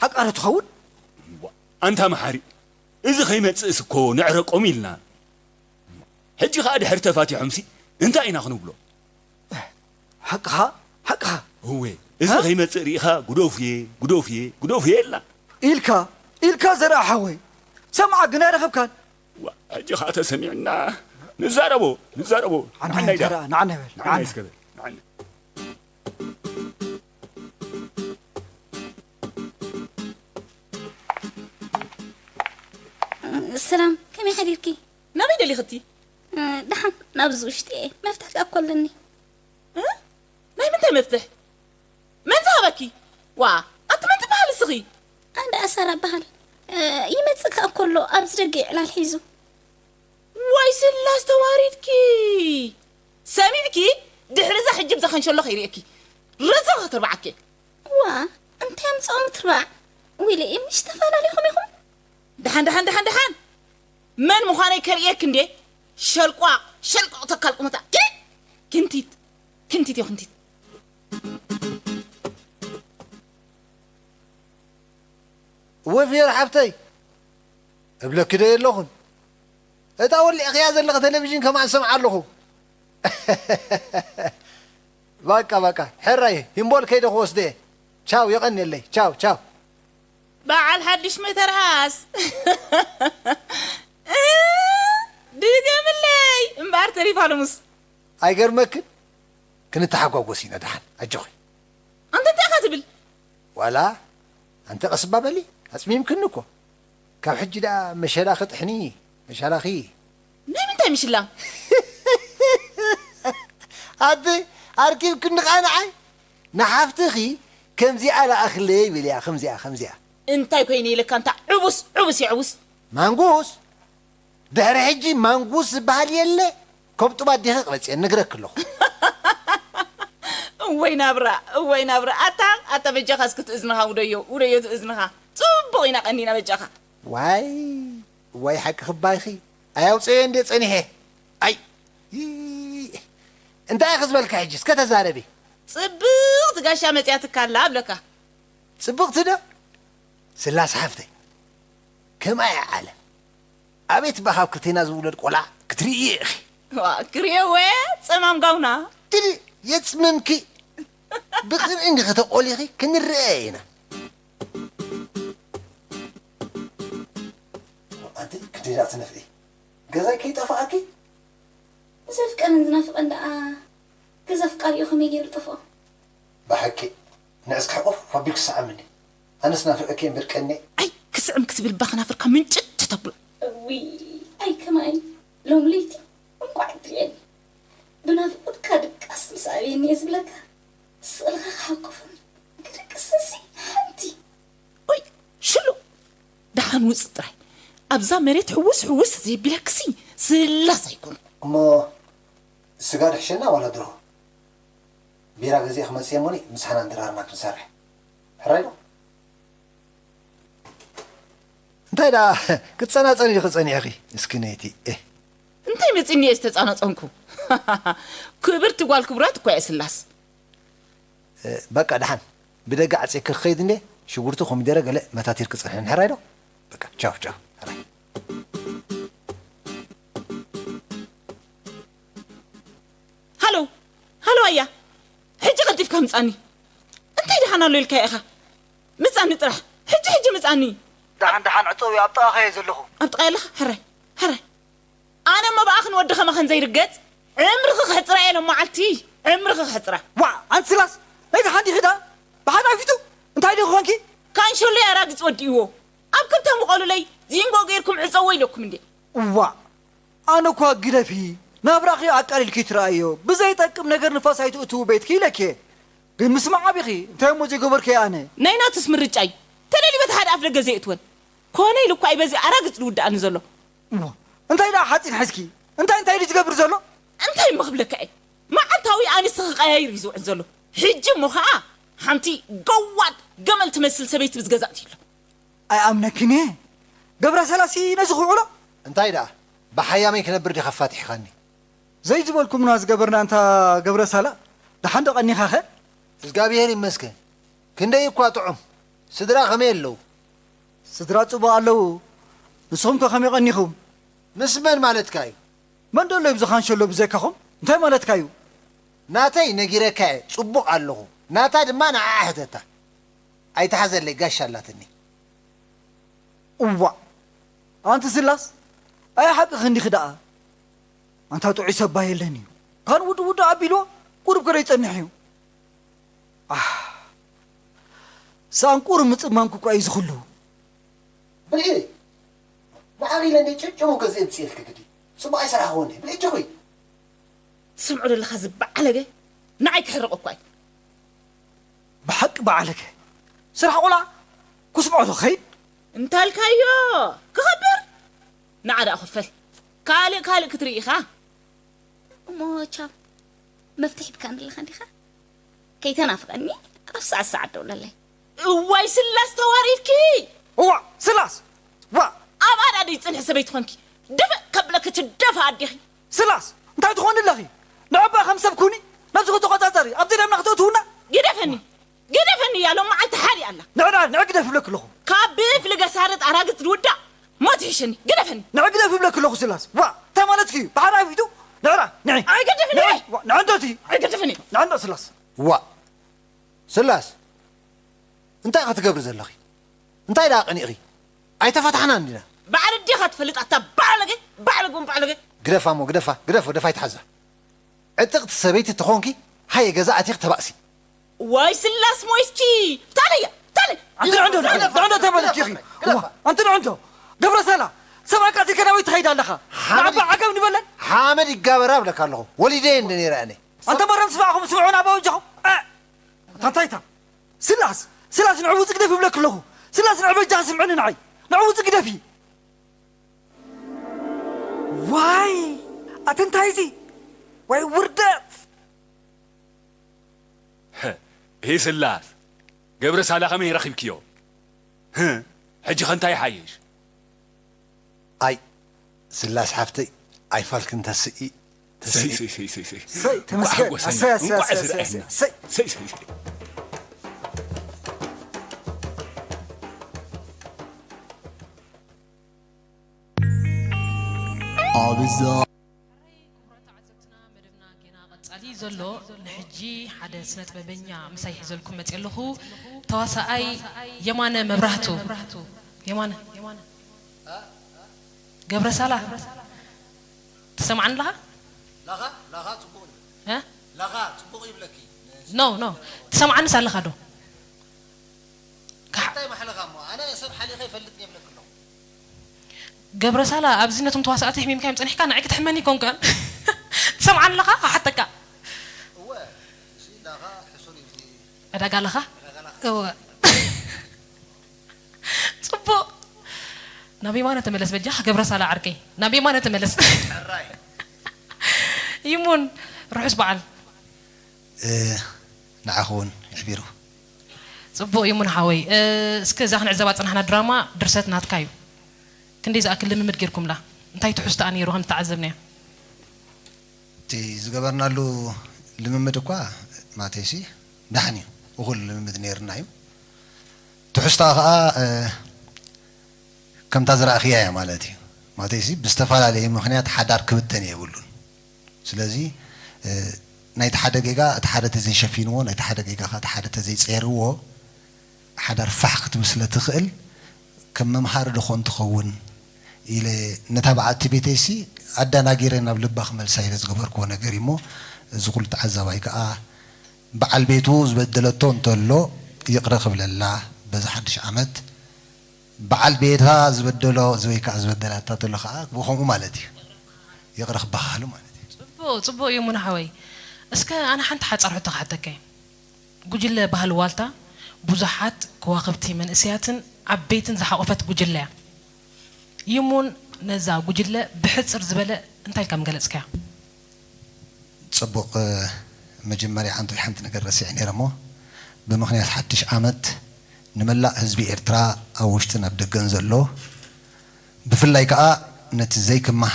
ሓቃ ዶ ትኸውን? እዋ፣ ኣንታ መሓሪ፣ እዚ ከይመጽእስ እኮ ነዕረቆም ኢልና። ሕጂ ኸኣ ድሕሪ ተፋቲሖምሲ እንታይ ኢና ክንብሎ? ሓቅኻ፣ ሓቅኻ። እወ፣ እዚ ሃ? ከይመጽእ ርኢኻ ግደፉየ፣ ግደፉየ፣ ግደፉየ ኢልና። ኢልካ፣ ኢልካ ዘርኣ ሓወይ። ሰምዓ ግን ኣይረኸብካን። ዋ፣ ሕጂ ኸኣ ተሰሚዕና። ንዛረቦ፣ ንዛረቦ። ዓንዳ ንዓናይ ዳ። ተራ፣ ንዓናይ በል፣ ንዓናይ ንዓናይ። እስከ በል፣ ንዓናይ። ሰላም፣ ከመይ ሓዲርኪ? ናበይ ደሊኽቲ? እ፣ ደሓን፣ ናብዚ ውሽጢ እየ። መፍትሕ ከኣ እኮ ኣለኒ። እ? ናይ ምንታይ መፍትሕ? መን ዝሃበኪ? ዋ፣ ኣቲ መን ትበሃል እስኺ? ኣነ ኣሳራ እበሃል። እ፣ ይመጽእ ከኣ እኮ ኣሎ፣ ኣብዚ ደገ ዕላል ሒዙ። ዋይ ስላስ ተዋሪድኪ! ሰሚዕኪ? ድሕሪ እዛ ሕጂ ብዛ ከንሸሎ ከይርእየኪ። ረዛ ከተርባዓኪ። ዋ፣ እንታይ ኣምጽኦም ትርባዕ? ዊለ፣ ምሽ ተፈላለኹም ኢኹም? ደሓን፣ ደሓን፣ ደሓን፣ ደሓን። መን ምዃነይ ከርእየኪ እንዴ? ሸልቋቕ፣ ሸልቋቕ ተካል ቁመታ። ኪ-፣ ክንቲት፣ ክንቲት እዮ፣ ክንቲት። እወ፣ ፍዮሪ ሓብተይ፣ እብለኪ ዶ የለኹን? እታ ወሊዕኽያ ዘለኺ ቴሌቪዥን ከማን ሰምዓ ኣለኹ። ባቃ፣ ባቃ፣ ሕራይ፣ ሂምቦል ከይደ ክወስደ እየ። ቻው፣ የቐንየለይ። ቻው፣ ቻው። በዓል ሓድሽ መተርኣስ። ድገምለይ እምበኣር ተሪፋ ሎምስ። ኣይገርመክን? ክንተሓጓጎስ ኢና ደሓን። ኣጆኺ። ኣንተ እንታይ ኢኻ ትብል? ዋላ ኣንተ ቀስ እባ በሊ፣ ኣጽሚምክኒ እኮ። ካብ ሕጂ ደኣ መሸላኺ ጥሕኒ፣ መሻላኺ። ናይ ምንታይ ምሽላ? ኣቲ ኣርኪብክኒ ኸኣ ንዓይ? ንሓፍትኺ ከምዚኣ ለኣኽለይ በልያ፣ ከምዚኣ፣ ከምዚኣ። እንታይ ኮይነ ኢለካ ኣንታ ዕቡስ፣ ዕቡስ የዕቡስ። ማንጉስ? ድሕሪ ሕጂ ማንጉስ ዝበሃል የለ። ከብጡባት ዲኺ ቅበጽ እየ፣ ነግረኪ ኣለኹ። እወይ ናብራ፣ እወይ ናብራ። ኣታ ኣታ በጃኻ እስኪ ትእዝንኻ ውደዮ፣ ውደዮ ትእዝንኻ። ጽቡቕ ኢና ቀኒና በጃኻ። ዋይ ዋይ፣ ሓቂ ክባይኺ ኣያውፅዮ እንዴ ጸኒሐ። ኣይ፣ እንታይ ኢኺ ዝበልካ ሕጂ? እስከ ተዛረቢ። ጽብቕቲ ጋሻ መጽያትካ ኣላ ኣብለካ። ጽብቕቲ ዶ? ስላስ ሓፍተይ፣ ከምኣ እያ ዓለም። ኣቤት ባኻብ ክልቴና ዝውለድ ቆልዓ ክትርእዮ ኢኺ። ዋ፣ ክርእዮ ወየ ጸማም ጋውና። ድል የጽምምኪ። ብቕንኢ እንዲኺ ተቖሊኺ ክንረኣየ ኢና። ኣንቲ ክንደይ ደኣ ትነፍዒ? ገዛይ ከይጠፍኣኪ? ዘፍቀርን ዝናፍቐን ደኣ ገዛ ኣፍቃሪኡ ከመይ ገይሩ ጠፍኦ? ብሓቂ ንዕስኪ ሕቑፍ ኣቢልኪ ሰዓምኒ። ኣነስ ናፊቐኪ እየ እምበር ቀንየ። ኣይ ክስዕም ክትብል እባ ከናፍርካ ምንጭጭ ተብሎ። እውይ ኣይ ከማይ ሎም ለይቲ እንቋዕ እትርእየኒ። ብናፍቖትካ ድቃስ ምስ ኣብየኒ እየ ዝብለካ። ስእልኻ ክሓቁፍን ክድቅስንሲ ሓንቲ። ኦይ ሽሉ ደሓን ውጽእ ጥራይ። ኣብዛ መሬት ሕውስ ሕውስ ዘይቢለክሲ ስላስ ኣይኮንኩ። እሞ ስጋ ድሕሸና ዋላ ደርሆ? ቢራ ገዚአ ክመጽእ እየ እሞኒ ምሳሕና ድራርና ክንሰርሕ። ሕራይ ዶ? እንታይ ደኣ ክትጸናጸኒ ዲኺ ጸኒሕኺ? እስኪ ነይቲ እህ። እንታይ መጺኒ እየ ዝተጻናጸንኩ? ክብርቲ ጓል ክቡራት እኮ እየ ስላስ። በቃ ደሓን ብደገ ዓጽየኪ ክኸይድ እንዴ ሽጉርቲ ኮሚደረ ገለ መታቲርኪ ጽንሕኒ ሕራይ ዶ? በቃ ቻው ቻው ሕራይ። ሃሎ ሃሎ ኣያ ሕጂ ቀልጢፍካ ምጻኒ እንታይ ደሓን ኣሎ ኢልካ ኢኻ ምጻኒ ጥራሕ ሕጂ ሕጂ ምጻኒ ደሓን ደሓን ዕጸው ኣብ ጥቓኻ እየ ዘለኹ ኣብ ጥቓ ኣለኻ ሕራይ ሕራይ ኣነ እሞ ብኣኽን ወዲ ኸማኽን ዘይርገጽ ዕምርኺ ክሕጽራ እየ ሎም መዓልቲ ዕምርኺ ክሕጽራ ዋ ኣንቲ ስላስ ናይ ደሓን ዲኺ ደኣ ብሓዳፊቱ እንታይ ዲኺ ኾንኪ ካንሸሎይ ኣራግጽ ወዲእዎ ኣብ ክልተ ምቐሉለይ ዚንጎ ገይርኩም ዕጸዎ ኢለኩም እንዴ እዋ ኣነ እኳ ግደፊ ናብራኺ ኣቃሊልኪ ትረኣዮ ብዘይጠቅም ነገር ንፋስ ኣይትእትዉ ቤትኪ ኢለኪ እየ ግን ምስማዕ ኣቢኺ እንታይ እሞ ዘይገበርኪ ኣነ ናይ ናቱስ ምርጫ እዩ ተደልዩ በቲ ሓደ ኣፍ ደገ ዘይእትወን ኮነ ኢሉ እኳ እዩ በዚ ኣራግጽ ዝውድኣኒ ዘሎ እሞ እንታይ ደኣ ሓፂን ሒዝኪ እንታይ እንታይ ድዩ ዝገብር ዘሎ እንታይ እሞ ክብለካ እየ መዓልታዊ ኣንስቲ ክቀያይር እዩ ዝውዕል ዘሎ ሕጂ እሞ ከዓ ሓንቲ ገዋድ ገመል ትመስል ሰበይቲ ብዝገዛእት ይሎ ኣይኣምነክን እየ ገብረ ሰላሲ ነዚ ክውዕሎ እንታይ ደኣ ብሓያመይ ክነብር ዲኻ ኣፋቲሕኻኒ ዘይዝበልኩምና ዝገበርና እንታ ገብረ ሳላ ደሓን ዶ ቀኒኻኸ እግዚኣብሔር ይመስገን ክንደይ እኳ ጥዑም ስድራ ከመይ ኣለዉ ስድራ ጽቡቕ ኣለዉ ንስኹም ከ ከመይ ቀኒኹም ምስ መን ማለትካ እዩ መን ደሎ ይብዝኻን ሸሎ ብዘካኹም እንታይ ማለትካ እዩ ናተይ ነጊረካ እየ ጽቡቕ ኣለኹ ናታ ድማ ንዓኣ ሕተታ ኣይትሓዘለይ ጋሻ ኣላትኒ እዋእ ኣንቲ ስላስ ኣይ ሓቅኺ እንዲኺ ደኣ ኣንታ ጥዑይ ሰባ የለን እዩ ካን ውዱ ውዱ ኣቢልዎ ቁሩብ ከደ ይጸንሕ እዩ ኣህ ሳንቁር ምጽማምኩ እኳ እዩ ዝኽሉ ብልዒ ንዓኺ ኢለ እንደ ጭጭሙ ገዝእ ምጽኤልኪ ግዲ ጽቡቕ ኣይሰራሕኹ እንዲ ብልዒ ጅኹይ ትስምዖ ዘለኻ ዝበዓለገ ንዓይ ክሕርቕ እኳ እዩ ብሓቂ በዓለገ ስራሕ ቆልዓ ክስምዖ ዶ ኸይድ እንታልካዮ ክኸብር ንዓ ደኣ ክፈል ካልእ ካልእ ክትርኢ ኢኻ እሞ ቻው መፍትሒ ሂብካኒ ኣለኻ እንዲኻ ከይተናፍቐኒ ኣብ ሰዓት ሰዓት ደውለለይ እዋይ ስላስ ተዋሪድኪ እዋ ስላስ ዋ ኣብ ኣዳ ደይ ፅንሒ ሰበይቲ ኾንኪ ድፍእ ከብለኪ ትደፋ ኣዴኺ ስላስ እንታይ ትኾኒ ኣለኺ ንዕባ ከም ሰብ ኩኒ ነብስኺ ተቆፃፀሪ ኣብቲ ደምና ክተእትውና ግደፈኒ ግደፈኒ እያ ሎም መዓልቲ ሓዲ ኣላ ንዕዳ ንዕ ግደፍ ይብለኪ ኣለኹ ካብ ብፍልገ ሳርጥ ኣራግፅ ዝውዳእ ሞት ይሕሸኒ ግደፈኒ ንዕ ግደፍ ይብለኪ ኣለኹ ስላስ ዋ እንታይ ማለትኪ እዩ ብሓራፊቱ ንዕራ ንዒ ኣይ ግደፍኒ ንዒ ዋ ንዕንዶቲ ኣይ ግደፍኒ ንዕንዶ ስላስ ዋ ስላስ እንታይ ኢኺ ትገብሪ ዘለኺ እንታይ ደኣ ቀኒቕኺ ኣይተፋታሕናን ዲና ባዕሪ ዲኻ ትፈልጥ ኣታ ባዕለገ ባዕለገ ባዕለገ ግደፋ እሞ ግደፋ ግደፎ ደፋ ኣይትሓዛ ዕጥቕቲ ሰበይቲ ተኾንኪ ሃየ ገዛ ኣቲኺ ተባእሲ ዋይ ስላስ ሞይስኪ ታለያ ታለ ኣንቲ ንዕንዶ ንዕንዶ ንዕንዶ ተመለኪኺ ኣንቲ ንዕንዶ ገብረ ሰላ ሰብኣካ እቲ ከናወይ ትኸይድ ኣለኻ ንዓባ ዓገብ ንበለን ሓመድ ይጋበራ እብለካ ኣለኹ ወሊደየ እንደ ነይረ ኣነ ኣንተ መረም ስማዕኹም ስምዑን ኣባወጃኹም ታንታይታ ስላስ ስላስ ንዕውፅ ግደፍ ይብለክ ኣለኹ ስላስ ንዕበጃ ስምዕኒ ንዓይ ንዕውፅ ግደፊ ባይ ኣቲ እንታይ እዚ? ወይ ውርደት! ይህ ስላስ ገብረ ሳላ ከመይ ረኺብክዮ? ሕጂ ከ እንታይ ይሓይሽ? ኣይ ስላስ ሓፍተይ ኣይፋልክን ተስኢ ተስኢ ሰይ ሰይ ሰይ ሰይ ሰይ ሰይ እንኳዕ ተመስገን። ሓጎሰና ኣሰይ፣ ኣሰይ፣ እንኳዕ ኣሰይ፣ ኣሰይ፣ ስርዕና ኣሰይ። ሰይ ሰይ ሰይ ኣብዛ ክቡራት ተዓዘብትና፣ መደብና ጌና ቀጻሊ ዘሎ። ንሕጂ ሓደ ስነ ጥበበኛ ምሳይ ሒዘልኩም መጽእ ኣለኹ። ተዋሳኣይ የማነ መብራህቱ። የማነ ገብረ ሳላ ትሰምዓኒ ኣለኻ? ላኻ ላኻ ጽቡቕ እዩ። እ? ላኻ ጽቡቕ ይብለኪ። ኖ ኖ፣ ትሰምዓንስ ኣለኻ ዶ? እንታይ ማሕለኻ እሞ ኣነ ሰብ ሓሊኸ ይፈልጥ የብለክ ኣለኹ። ገብረ ሳላ፣ ኣብዚ ነቶም ተዋሳእቲ ሕሚምካዮም ጸኒሕካ ንዓይ ክትሕመኒ ይኮንከን። ትሰምዓኒ ኣለኻ? ክሓተካ። እወ እሲ ላኻ ሕሱር እዩ። ዕዳጋ ኣለኻ? እወ። ጽቡቕ። ናብ የማነ ተመለስ በጃ፣ ገብረ ሳላ ዓርከይ። ናብ የማነ ተመለስ። ይሙን፣ ርሑስ በዓል። ንዓኹ እውን ይሕቢሩ። ጽቡቕ ይሙን ሓወይ። እስከ እዛ ክንዕዘባ ጸናሕና ድራማ ድርሰት ናትካ እዩ። ክንደይ ዝኣክል ልምምድ ጌርኩምላ? እንታይ ትሕዝቶኣ ነይሩ ከም ዝተዓዘብናዮ? እቲ ዝገበርናሉ ልምምድ እኳ ማተይሲ ደሓን እዩ፣ እኹል ልምምድ ነይርና እዩ። ትሕዝቶኣ ከዓ ከምታ ዝረእኽያ እያ ማለት እዩ። ማተይሲ ብዝተፈላለየ ምኽንያት ሓዳር ክብተን የብሉን። ስለዚ ናይቲ ሓደ ጌጋ እቲ ሓደ ተዘይሸፊንዎ፣ ናይቲ ሓደ ጌጋ ከዓ እቲ ሓደ ተዘይፀይርዎ ሓዳር ፋሕ ክትብል ስለ ትኽእል ከም መምሃሪ ዶ ኾን ትኸውን ኢለ ነታ በዓልቲ ቤተይሲ ኣዳናጊረ ናብ ልባ ክመልሳ ኢለ ዝገበርክዎ ነገር እዩ እሞ እዚ ኩሉ ተዓዛባይ ከዓ በዓል ቤቱ ዝበደለቶ እንተሎ ይቕረ ክብለላ በዚ ሓድሽ ዓመት በዓል ቤታ ዝበደሎ ወይ ከዓ ዝበደላታ ተሎ ከዓ ብኸምኡ ማለት እዩ ይቕረ ክበሃሉ ማለት እዩ። ጽቡቕ ጽቡቕ እዩ ሙና ሓወይ። እስከ ኣነ ሓንቲ ሓጻር ሕቶ ክሓተካ እየ። ጉጅለ ባህሊ ዋልታ ብዙሓት ከዋኽብቲ መንእሰያትን ዓበይትን ዝሓቖፈት ጉጅለ እያ። ይሙን ነዛ ጉጅለ ብሕጽር ዝበለ እንታይ ከም ገለጽካያ? ጽቡቕ መጀመርያ ዓንቶይ ሓንቲ ነገር ረሲዐ ነይረ እሞ ብምኽንያት ሓድሽ ዓመት ንመላእ ህዝቢ ኤርትራ ኣብ ውሽጥን ኣብ ደገን ዘሎ ብፍላይ ከኣ ነቲ ዘይክማህ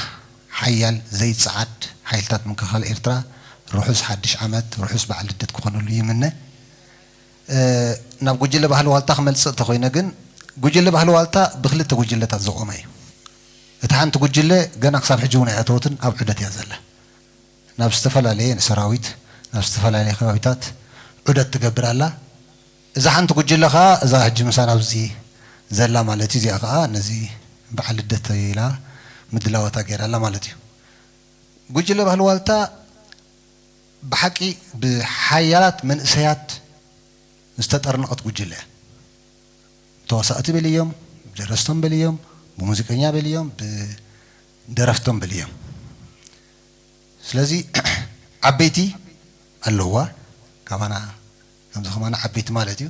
ሓያል ዘይጸዓድ ሓይልታት ምክልኻል ኤርትራ ርሑስ ሓድሽ ዓመት ርሑስ በዓል ልደት ክኾነሉ ይምነ። ናብ ጉጅለ ባህሊ ዋልታ ክመልጽእ እንተኾይነ ግን ጉጅለ ባህሊ ዋልታ ብክልተ ጉጅለታት ዝቖመ እዩ። እቲ ሓንቲ ጉጅለ ገና ክሳብ ሕጂ እውን ኣይኣተወትን ኣብ ዑደት እያ ዘላ። ናብ ዝተፈላለየ ንሰራዊት ናብ ዝተፈላለየ ከባቢታት ዑደት ትገብር ኣላ። እዛ ሓንቲ ጉጅለ ከዓ እዛ ሕጂ ምሳና ኣብዚ ዘላ ማለት እዩ። እዚኣ ከዓ ነዚ በዓል ልደት ኢላ ምድላዋታ ገይራ ኣላ ማለት እዩ። ጉጅለ ባህሊ ዋልታ ብሓቂ ብሓያላት መንእሰያት ዝተጠርነቐት ጉጅለ እያ። ብተዋሳእቲ በልዮም፣ ብደረስቶም በልዮም፣ ብሙዚቀኛ በልዮም፣ ብደረፍቶም በልዮም። ስለዚ ዓበይቲ ኣለዋ ካባና ከምዚ ከማና ዓበይቲ ማለት እዩ።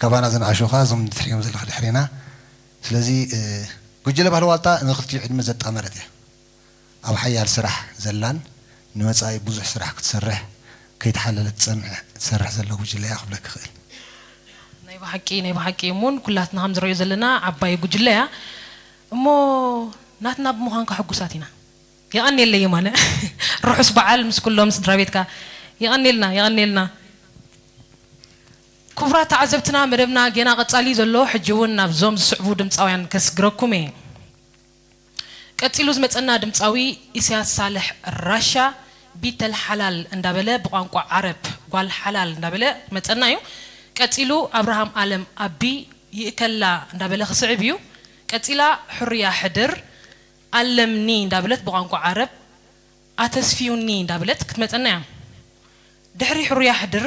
ካባና ዝነኣሹ ከዓ እዞም ድሕሪኦም ዘለኹ ድሕሪና። ስለዚ ጉጅለ ባህሊ ዋልታ ንኽልቲኡ ዕድመ ዘጣመረት እያ። ኣብ ሓያል ስራሕ ዘላን ንመጻኢ ብዙሕ ስራሕ ክትሰርሕ ከይተሓለለት ትጸንሕ ትሰርሕ ዘላ ጉጅለ እያ ክብለክ ይኽእል። ናይ ብሓቂ ናይ ብሓቂ እሙን ኩላትና ከም ዝረዩ ዘለና ዓባይ ጉጅለ እያ እሞ ናትና ብምዃንካ ሕጉሳት ኢና። የቐኔለይ የማነ። ርሑስ በዓል ምስ ኩሎም ስድራ ቤትካ። የቐኔልና የቐኔልና። ክቡራት ተዓዘብትና መደብና ጌና ቀጻሊ ዘሎ ሕጂ እውን ናብዞም ዝስዕቡ ድምፃውያን ከስግረኩም እየ። ቀጺሉ ዝመጸና ድምጻዊ ኢሳያስ ሳልሕ ራሻ ቢተል ሓላል እንዳበለ ብቋንቋ ዓረብ ጓል ሓላል እንዳበለ መጸና እዩ። ቀጺሉ ኣብርሃም ኣለም ኣቢ ይእከላ እንዳበለ ክስዕብ እዩ። ቀጺላ ሕሩያ ሕድር ኣለምኒ እንዳበለት ብቋንቋ ዓረብ ኣተስፊዩኒ እንዳበለት ክትመጸና እያ። ድሕሪ ሕሩያ ሕድር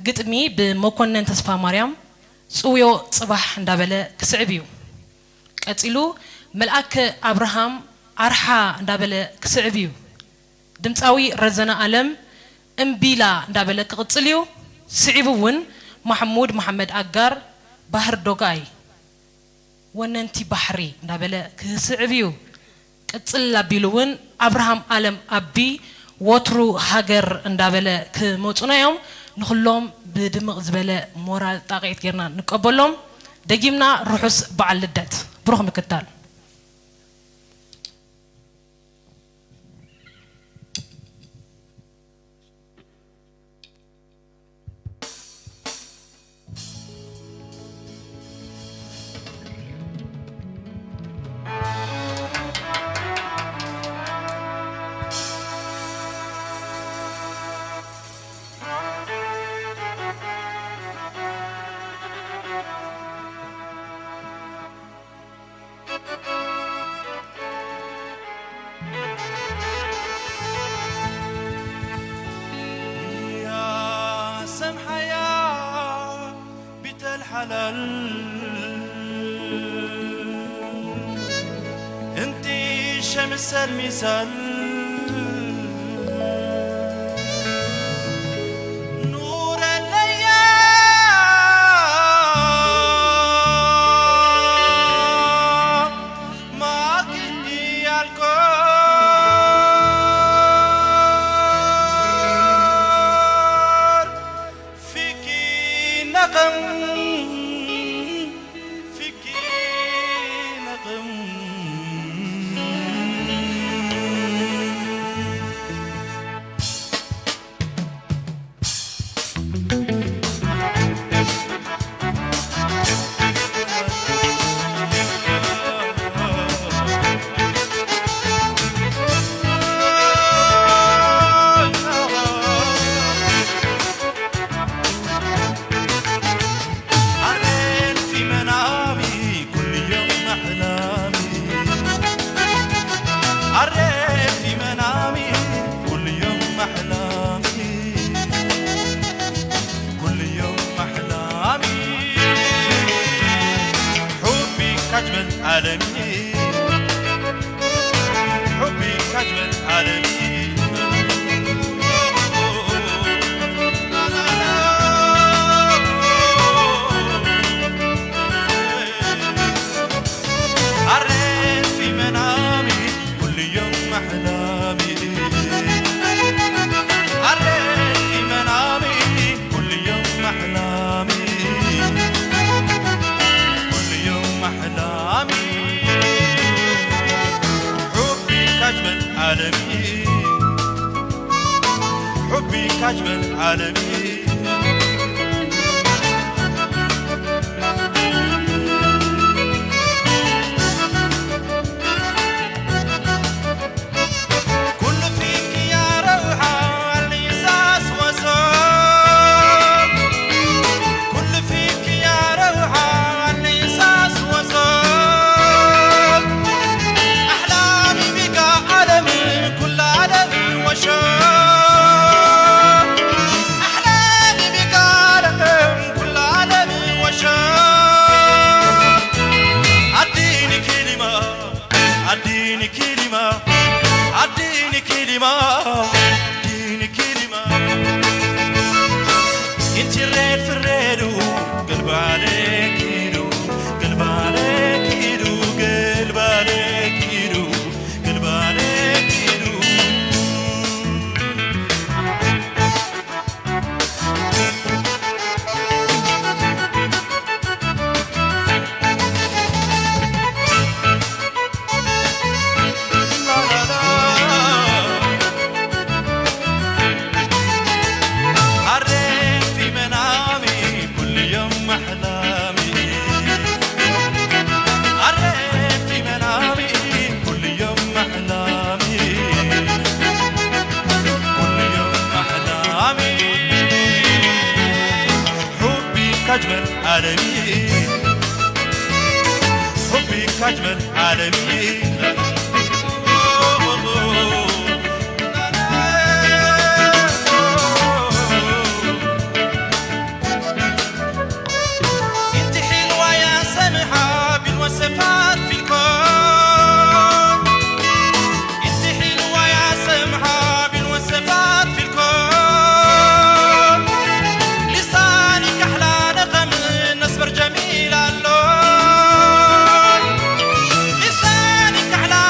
ግጥሚ ብመኮነን ተስፋማርያም ጽውዮ ጽባሕ እንዳበለ ክስዕብ እዩ። ቀጺሉ መልኣከ ኣብርሃም ኣርሓ እንዳበለ ክስዕብ እዩ። ድምጻዊ ረዘነ ኣለም እምቢላ እንዳበለ ክቕጽል እዩ። ስዒቡ እውን ማሕሙድ መሓመድ ኣጋር ባህር ዶጋይ ወነንቲ ባሕሪ እንዳበለ ክስዕብ እዩ። ቅጽል ኣቢሉ እውን ኣብርሃም ኣለም ኣቢ ወትሩ ሃገር እንዳበለ ክመጹና እዮም። ንኹሎም ብድምቕ ዝበለ ሞራል ጣቕዒት ጌርና ንቀበሎም። ደጊምና ርሑስ በዓል ልደት። ብሩኽ ምክታል። يا سمحة يا بيت الحلال، انت شمس المثال، نور الليالي، ما كنت الكور فيكي نغم، فيكي نغم. أريت في منامي كل يوم أحلامي، أريت في منامي كل يوم أحلامي، كل يوم أحلامي، حبك أجمل عالمي، حبك أجمل عالمي. أريت في منامي كل يوم أحلامي، أريت في منامي كل يوم أحلامي، كل يوم أحلامي، حبك أجمل عالمي، حبك أجمل عالمي. كل فيك يا روحة الإحساس وزوج، كل فيك يا روحة الإحساس وزوج، أحلامي بك عالم، كل عالم وشوق، أحلامي بك عالم، كل عالم وشوق. أديني كلمة، أديني كلمة، أديني كلمة، أديني كلمة. انت الريد في الريد وقلب عليك يدو، قلب عليك يدو، قلب عليك يدو، قلب عليك يدو. أريت في منامي كل يوم أحلامي، أريت في منامي كل يوم أحلامي، كل يوم أحلامي، حبك أجمل عالمي، حبك أجمل عالمي. انت حلوة يا سمحة بالوصفات في الكون، انت حلوة يا سمحة بالوصفات في الكون، لسانك أحلى نغم، نسمر جميل اللون، لسانك أحلى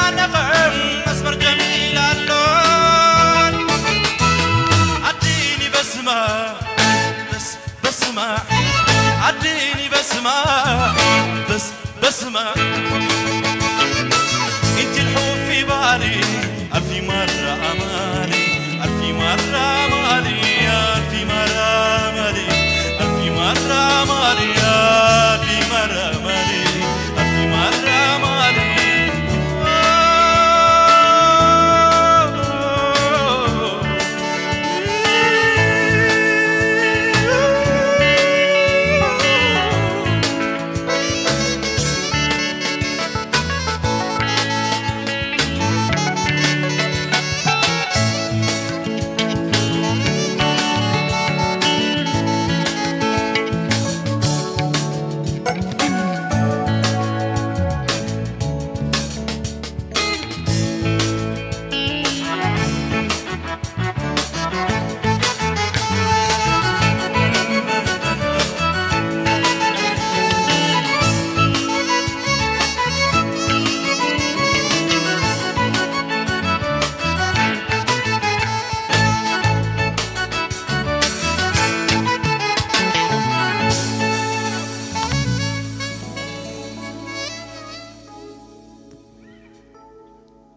انت الحب في بالي، ألف مرة أمالي، ألف مرة أمالي، ألف مرة أمالي، ألف مرة أمالي، ألف مرة أمالي، ألف مرة أمالي.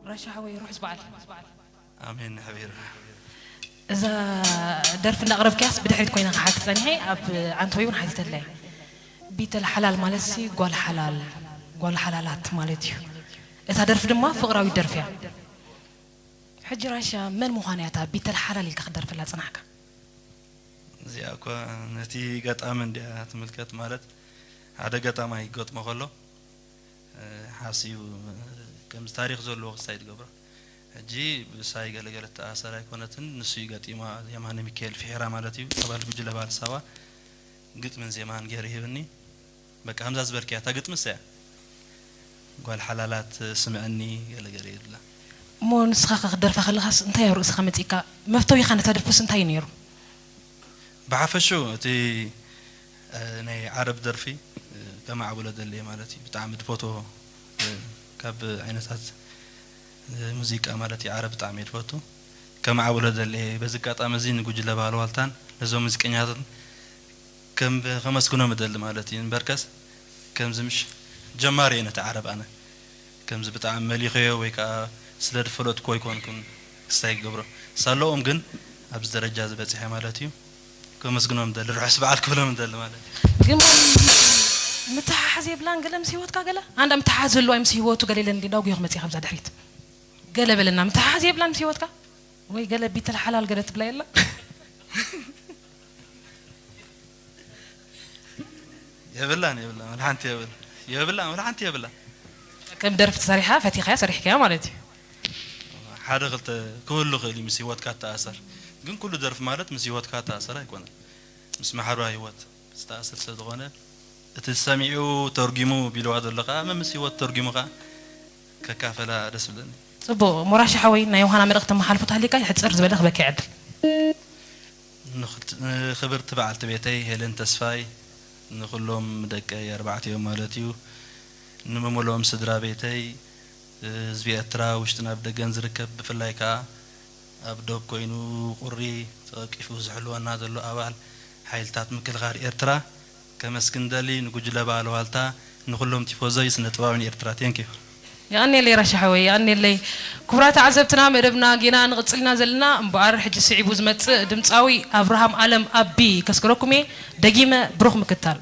ራሻ ሓወይ ርሑስ በዓል። ኣሜን። ሓቢርና እዛ ደርፊ እንዳቕረብክያስ ብድሕሪት ኮይነ ክሓቲ ጸኒሐ፣ ኣብ ኣንቶይ እውን ሓቲተለይ። ቢተል ሓላል ማለትሲ ጓል ሓላል፣ ጓል ሓላላት ማለት እዩ። እታ ደርፊ ድማ ፍቕራዊት ደርፊ እያ። ሕጂ ራሻ መን ምዃን እያ እታ ቢተል ሓላል ኢልካ ክትደርፈላ ጽናሕካ? እዚኣ እኳ ነቲ ገጣሚ እንድያ ትምልከት። ማለት ሓደ ገጣማይ ክገጥሞ ከሎ ሓሲቡ ከምዚ ታሪኽ ዘለዎ ክስታይ ትገብሮ። ሕጂ ብሳይ ገለገለ ትኣሰር ኣይኮነትን፣ ንሱ እዩ ገጢማ። የማነ ሚካኤል ፍሒራ ማለት እዩ፣ ኣባል ጉጅለ ባህሊ ሳዋ። ግጥምን ዜማን ገይሩ ይህብኒ። በቃ ከምዛ ዝበልክያ እታ ግጥሚ እሳ እያ። ጓል ሓላላት ስምዐኒ ገለገለ ይብላ። እሞ ንስኻ ከ ክትደርፋ ከለኻስ እንታይ ኣብ ርእስኻ መጺእካ? መፍተዊኻ ነታ ደርፍስ እንታይ እዩ ነይሩ? ብሓፈሽኡ እቲ ናይ ዓረብ ደርፊ ከማዕብሎ ደልየ ማለት እዩ። ብጣዕሚ ድፈትዎ ካብ ዓይነታት ሙዚቃ ማለት እዩ፣ ዓረብ ብጣዕሚ እየ ድፈቱ። ከማዕብሎ ደልየ፣ በዚ ኣጋጣሚ እዚ ንጉጅለ ባህሊ ዋልታን ነዞም ሙዚቀኛታትን ከም ከመስግኖም እደሊ ማለት እዩ። እምበርከስ ከምዚ ምሽ ጀማሪ እየ ነቲ ዓረብ ኣነ ከምዚ ብጣዕሚ መሊኸዮ ወይ ከዓ ስለ ዝፈለጥኩ ኣይኮንኩን ክስታይ ክገብሮ ሳለኦም ግን ኣብዚ ደረጃ ዝበፅሐ ማለት እዩ። ከመስግኖም ደሊ፣ ርሑስ በዓል ክብሎም ደሊ ማለት እዩ። ግን ምትሓሓዝ የብላን ገለ ምስ ህይወትካ ገለ ኣንዳ ምትሓሓዝ ህልዋይ ምስ ህይወቱ ገለ ኢለን ዳጉዮ ክመፅእ ካብዛ ድሕሪት ገለ በለና። ምትሓሓዝ የብላን ምስ ህይወትካ ወይ ገለ ቢተል ሓላል ገለ ትብላ የላ? የብላን፣ የብላን፣ ወላ ሓንቲ የብላን። የብላን፣ ወላ ሓንቲ የብላን። ከም ደርፊ ተሰሪሓ ፈቲኻያ ሰሪሕካያ ማለት እዩ። ሓደ ክልተ ክህሉ ክእል እዩ ምስ ህይወትካ ተኣሰር። ግን ኩሉ ደርፊ ማለት ምስ ህይወትካ ተኣሰር ኣይኮነን። ምስ ማሕበራዊ ህይወት ዝተኣሰር ስለ ዝኾነ እቲ ሰሚዑ ተርጊሙ ቢልዋ ዘሎ ከዓ መምስ ህይወት ተርጊሙ ከዓ ከካፈላ ደስ ብለኒ። ጽቡቕ። ሞራሽ ሓወይ ናይ ዮሃና መልእኽቲ ተመሓልፉ ታሊካ ይሕጽር ዝበለ ክበኪ ዕድል። ንኽብርቲ በዓልቲ ቤተይ ሄለን ተስፋይ፣ ንኹሎም ደቀይ ኣርባዕቲኦም ማለት እዩ፣ ንምሙሎም ስድራ ቤተይ፣ ህዝቢ ኤርትራ ውሽጥን ኣብ ደገን ዝርከብ፣ ብፍላይ ከኣ ኣብ ዶብ ኮይኑ ቁሪ ተቐቂፉ ዝሕልወና ዘሎ ኣባል ሓይልታት ምክልኻል ኤርትራ ከመስግን ደሊ፣ ንጉጅለ በዓል ዋልታ፣ ንኹሎም ቲፎዞይ ስነ ጥባብን ኤርትራ። ቴንኪዩ። የቐኔለይ ራሻ ሓወይ፣ የቐኔለይ። ክቡራት ተዓዘብትና፣ መደብና ጌና ንቕጽል ኢና ዘለና። እምበኣር፣ ሕጂ ስዒቡ ዝመጽእ ድምጻዊ ኣብርሃም ኣለም ኣቢ ከስክረኩም እየ። ደጊመ ብሩኽ ምክታል።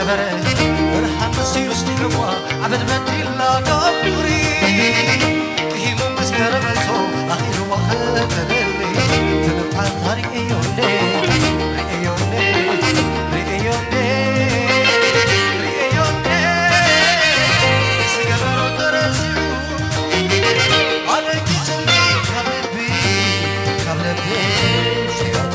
ብርሃን መሲሉ ስጢዕዋ ዓበድ በዲላ ካብ ፍቕሪ ጥሂሙ ምስ ገረመቶ ኣኺልዋ ኸተለሊ ትንፋታ ርእዮኔ ርእዮኔ ርእዮኔ ርእዮኔ ዝገበሮ ተረሲዑ ኣደንጊጹኒ ካብ ልቢ ካብ ልቢ ሽያቲ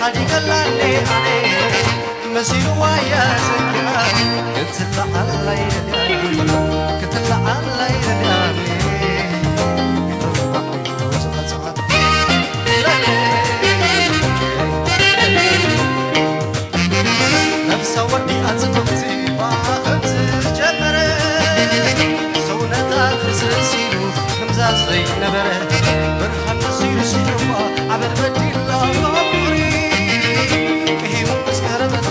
ሓዲገላኒ ኣነ መሲልዋ እያ ዘኪራ ክትለዓላ ይደልያ ክትለዓላ ይደልያ ነብሳ ወዲኣ ጽብቕቲ ብኣኸም ዝጀመረ ሰውነታ ፍርስርስ ኢሉ ምምዛዝ ዘይነበረ ብርሃን መሲሉ ሲልዋ ዓበድ በዲላ ፍቕሪ ቅሂሙ ምስ ቀረበቶ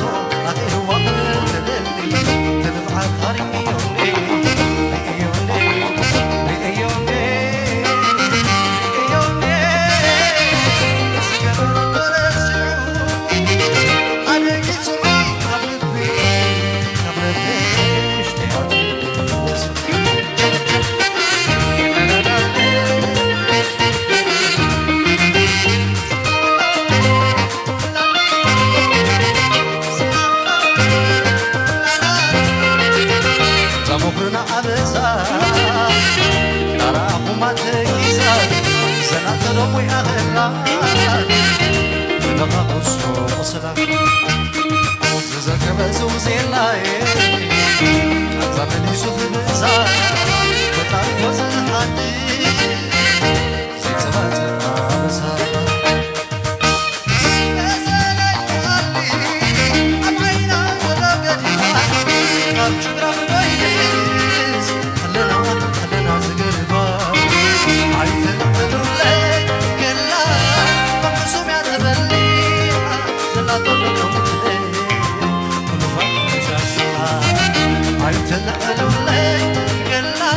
ኣኺልዋ ክልል ዛሞኽርና ኣበሳ ናራኹማ ተኪዛ ዘናተዶም ወይ ኣኸላ ንበኻ ቁሶ ቁስላ ዝዘከበ ዝውዜላየ ኣዛ መሊሱ ክብሳ ፈጣሪ ወዝሓዲ ዘይተባተ ኣበሳ ኣይተልዕሉለይ ገላ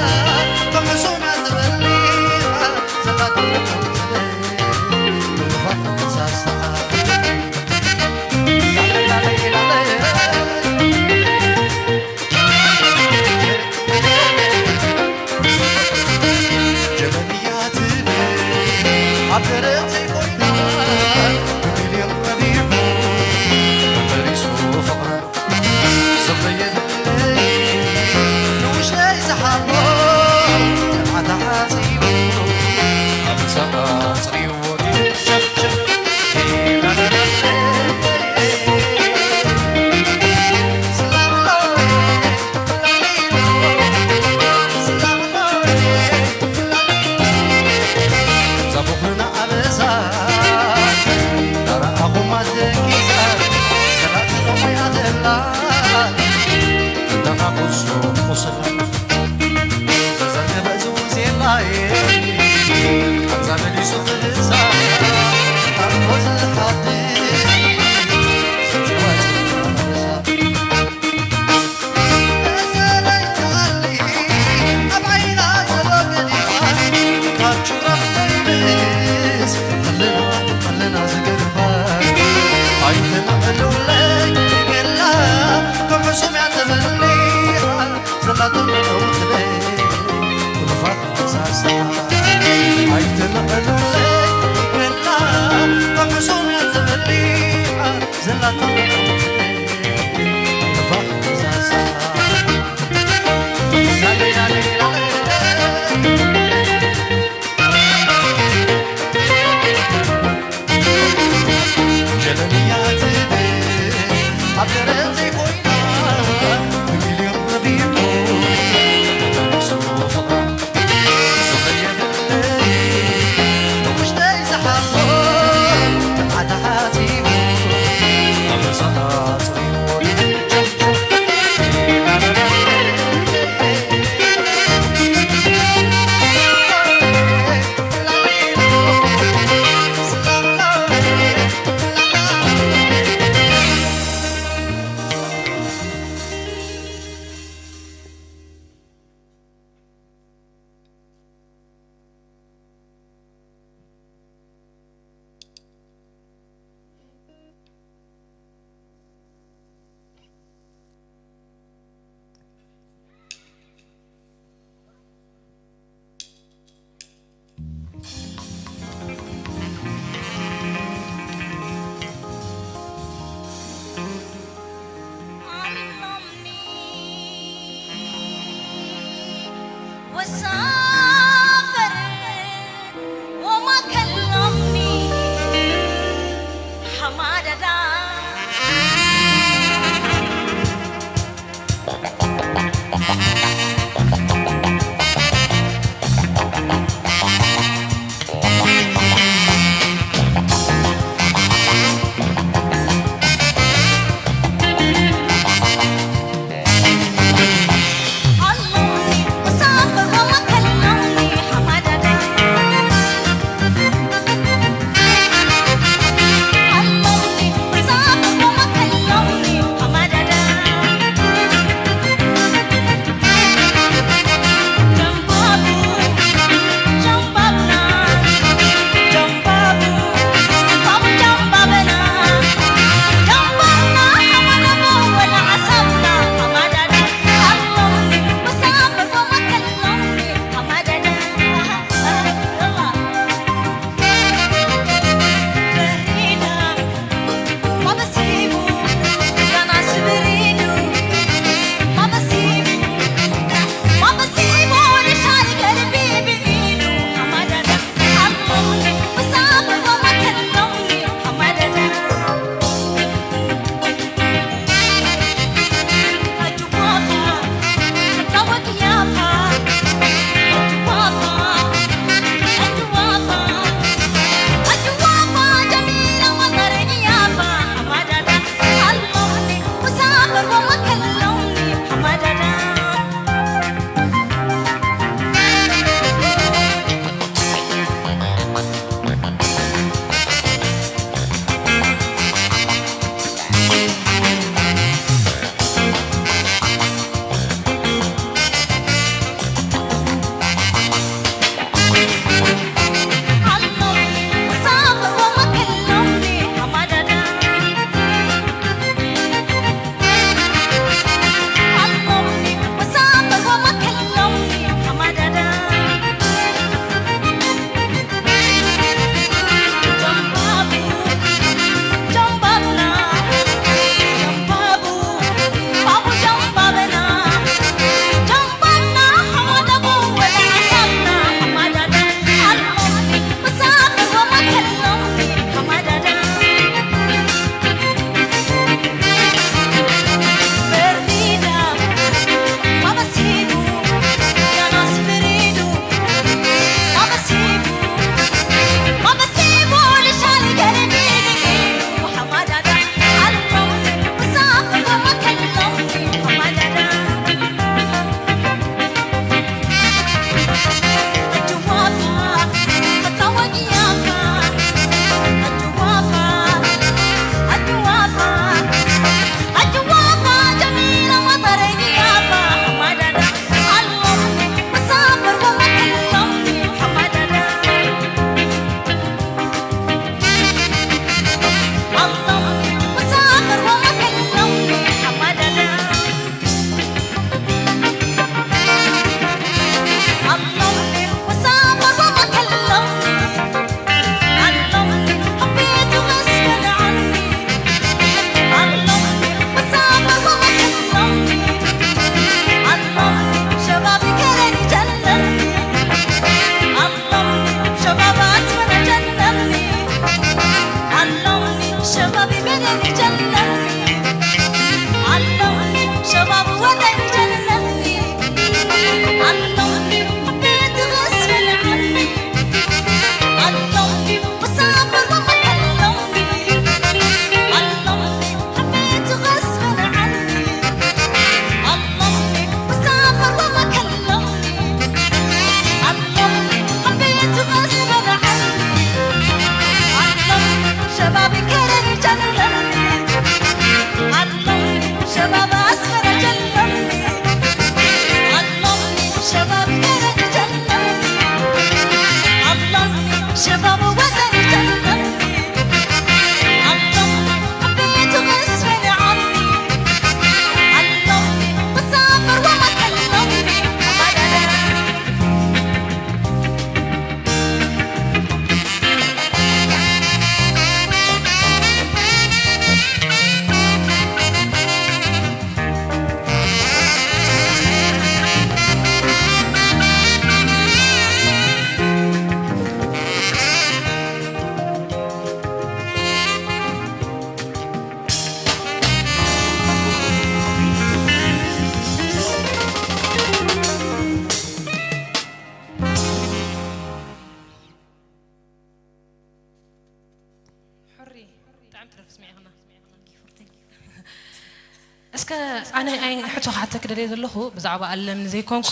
እስከ ኣነ ኣይ ሕቶ ክሓተኪ ደልየ ዘለኹ ብዛዕባ ኣለምኒ ዘይኮንኩ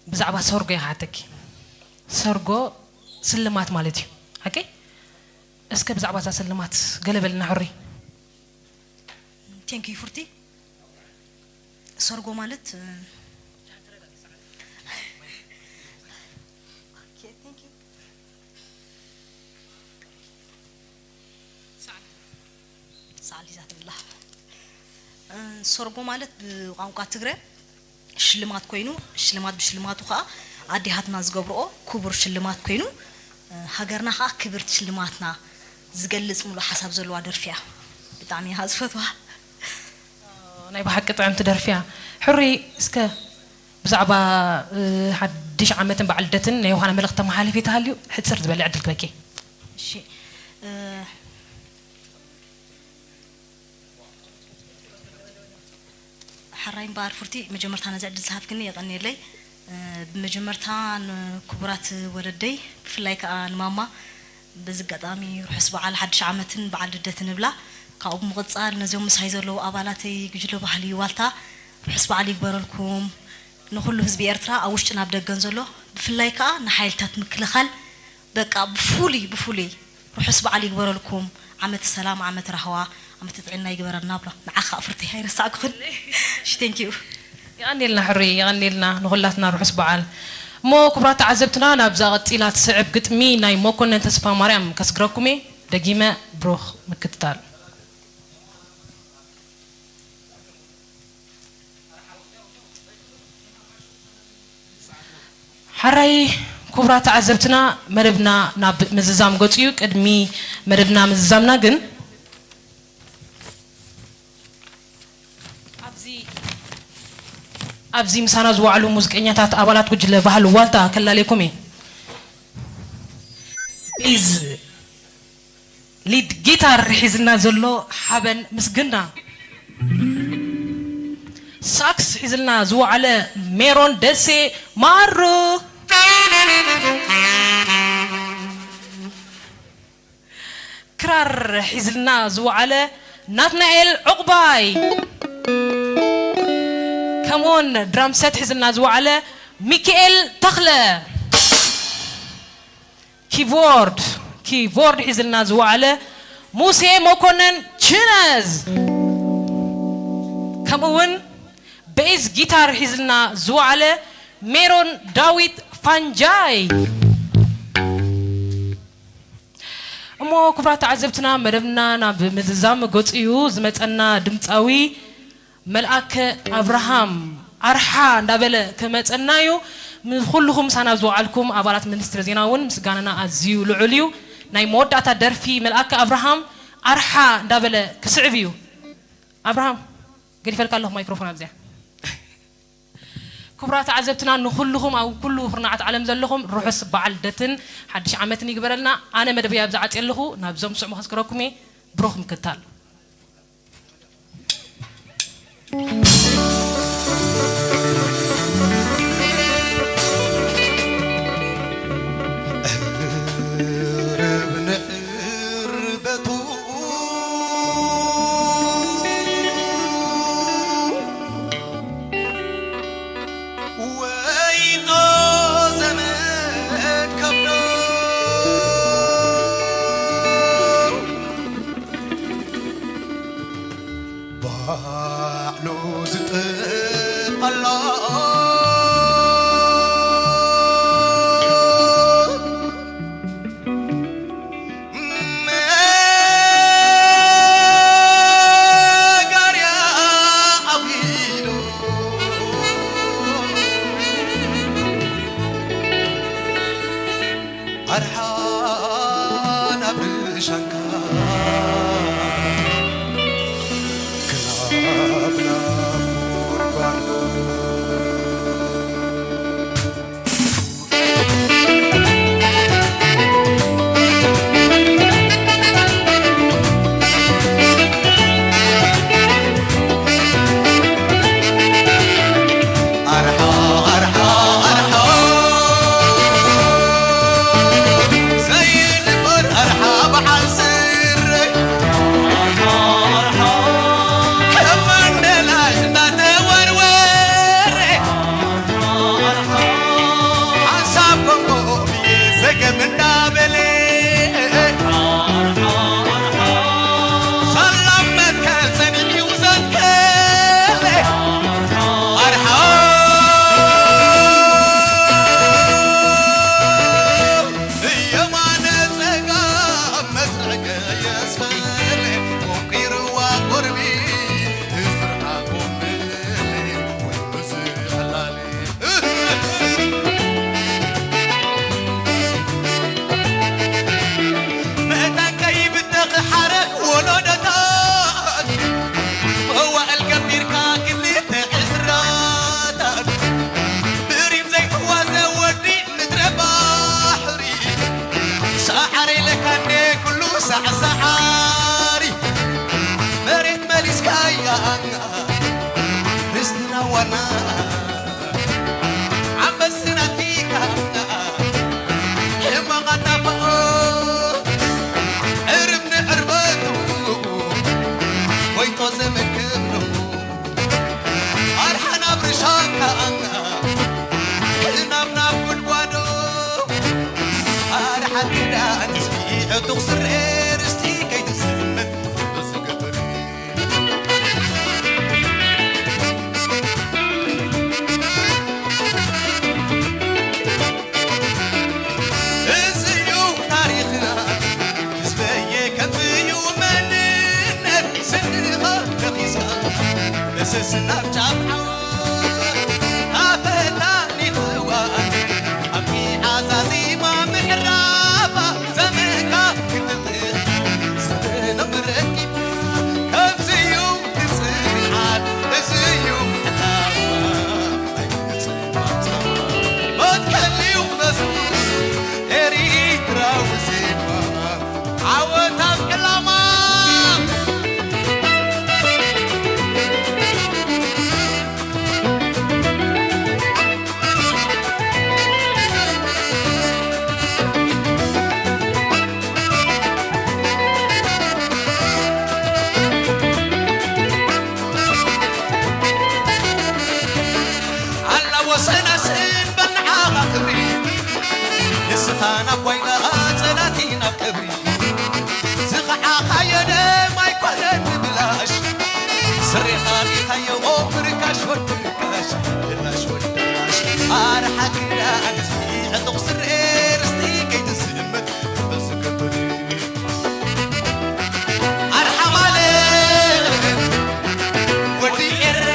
ብዛዕባ ሰርጎ እየ ክሓተኪ። ሰርጎ ስልማት ማለት እዩ። ሓቂ? እስከ ብዛዕባ እዛ ስልማት ገለ በልና ሕሩይ። ቴንክ ዩ ፉርቲ። ሰርጎ ማለት ሳዕል ሒዛ ትብላ። ሰርጎ ማለት ብቋንቋ ትግረ ሽልማት ኮይኑ፣ ሽልማት ብሽልማቱ ከዓ ኣዴታትና ዝገብርኦ ክቡር ሽልማት ኮይኑ፣ ሃገርና ከዓ ክብርቲ ሽልማትና ዝገልፅ ሙሉእ ሓሳብ ዘለዋ ደርፊ እያ። ብጣዕሚ እያ ዝፈትዋ። ናይ ብሓቂ ጥዕምቲ ደርፊ እያ። ሕሩይ እስከ ብዛዕባ ሓድሽ ዓመትን በዓል ልደትን ናይ ዮሃና መልእኽቲ ተመሓላልፊ ተሃልዩ ሕፅር ዝበለ ዕድል ክበኪ። እሺ ሕራይ እምበኣር ፉርቲ መጀመርታ ነዚ ዕድል ዝሃብክኒ የቐንየለይ። ብመጀመርታ ንክቡራት ወለደይ ብፍላይ ከዓ ንማማ በዚ ኣጋጣሚ ርሑስ በዓል ሓድሽ ዓመትን በዓል ልደትን እብላ። ካብኡ ብምቕፃል ነዚኦም ምሳይ ዘለዉ ኣባላተይ ጉጅለ ባህሊ ዋልታ ርሑስ በዓል ይግበረልኩም። ንኹሉ ህዝቢ ኤርትራ ኣብ ውሽጥን ኣብ ደገን ዘሎ ብፍላይ ከዓ ንሓይልታት ምክልኻል በቃ ብፉሉይ ብፉሉይ ርሑስ በዓል ይግበረልኩም። ዓመት ሰላም፣ ዓመት ራህዋ፣ ዓመት ጥዕና ይግበረልና ብሎ። ንዓኻ ፍርቲ ኣይረሳዕኩኽን። እሺ፣ ቴንክ ዩ። የቐንየልና ሕሩይ፣ የቐንየልና ንኹላትና ርሑስ በዓል። እሞ ክቡራት ተዓዘብትና ናብዛ ቀጺላ ትስዕብ ግጥሚ ናይ መኮነን ተስፋማርያም ከስግረኩም እየ። ደጊመ ብሩኽ ምክትታል። ሓራይ ክቡራት ተዓዘብትና መደብና ናብ ምዝዛም ገጹ እዩ። ቅድሚ መደብና ምዝዛምና ግን ኣብዚ ኣብዚ ምሳና ዝወዓሉ ሙዚቀኛታት ኣባላት ጉጅለ ባህሊ ዋልታ ከላለየኩም እየ። ቤዝ ሊድ ጊታር ሒዝልና ዘሎ ሓበን ምስግና፣ ሳክስ ሒዝልና ዝወዓለ ሜሮን ደሴ ማሩ፣ ክራር ሒዝልና ዝወዓለ ናትናኤል ዕቑባይ፣ ከምኡውን ድራምሰት ሒዝልና ዝወዓለ ሚኪኤል ተኽለ፣ ኪቦርድ ኪቦርድ ሒዝልና ዝወዓለ ሙሴ መኮነን ችነዝ፣ ከምኡ እውን ቤዝ ጊታር ሒዝልና ዝወዓለ ሜሮን ዳዊት ፋንጃይ። እሞ ክቡራት ተዓዘብትና መደብና ናብ ምዝዛም ገጹ እዩ። ዝመጸና ድምጻዊ መልኣከ ኣብርሃም ኣርሓ እንዳበለ ክመጸና እዩ። ንኹልኹም ምሳና ዝወዓልኩም ኣባላት ሚኒስትሪ ዜና እውን ምስጋናና ኣዝዩ ልዑል እዩ። ናይ መወዳእታ ደርፊ መልኣከ ኣብርሃም ኣርሓ እንዳበለ ክስዕብ እዩ። ኣብርሃም ገዲፈልካ ኣለኹ ማይክሮፎን ኣብዚኣ። ክቡራት ተዓዘብትና ንኹልኹም ኣብ ኩሉ ኩርናዓት ዓለም ዘለኹም ርሑስ በዓል ልደትን ሓድሽ ዓመትን ይግበረልና። ኣነ መደበይ ኣብዚ ዓጽየ ኣለኹ። ናብዞም ዝስዕሙ ከስግረኩም እየ። ብሩኽ ምክታል። ኣክዳን ህዝቢ ዕጡቕ ስረ ርስቲ ከይትስምን ዝገብር። እዚ እዩ ታሪኽና ህዝበየ፣ ከምዚ እዩ መንነት። ስንኻ ተኺስካ ንስስናብ ጫፍ ዓወት ኣፈታኒኽዋ ኣብቲ ዓዛዚማ ምዕራባ ዘመንካ ክትጥእ ዘበኖም ረኪባ። ከምዚ እዩ ንጽንዓት፣ እዚ እዩ ዕላማ ናይ ምጽንዓት ጸማ። መትከል እዩ መዝሙር ኤሪትራዊ ዜማ። ዓወት ኣብ ዕላማ። ኣላ ወሰናስን በል ንዓኻ ክብሪ፣ ንስኻ ናብ ጓይላ ጸላቲ ናብ ቀብሪ። ዝኸዓኻዮ ደም ኣይኮነን ብላሽ፣ ስሬኻ ሪኻዮ ኦም ርካሽ ወዲ ርካሽ፣ ብላሽ ወዲ ብላሽ። ኣርሓ ክዳን ህዝቢ ዕጡቕ ስረ ርስቲ ከይትስእን መትከል ዝገብር። ኣርሓ ማለት ወዲ ኤረ፣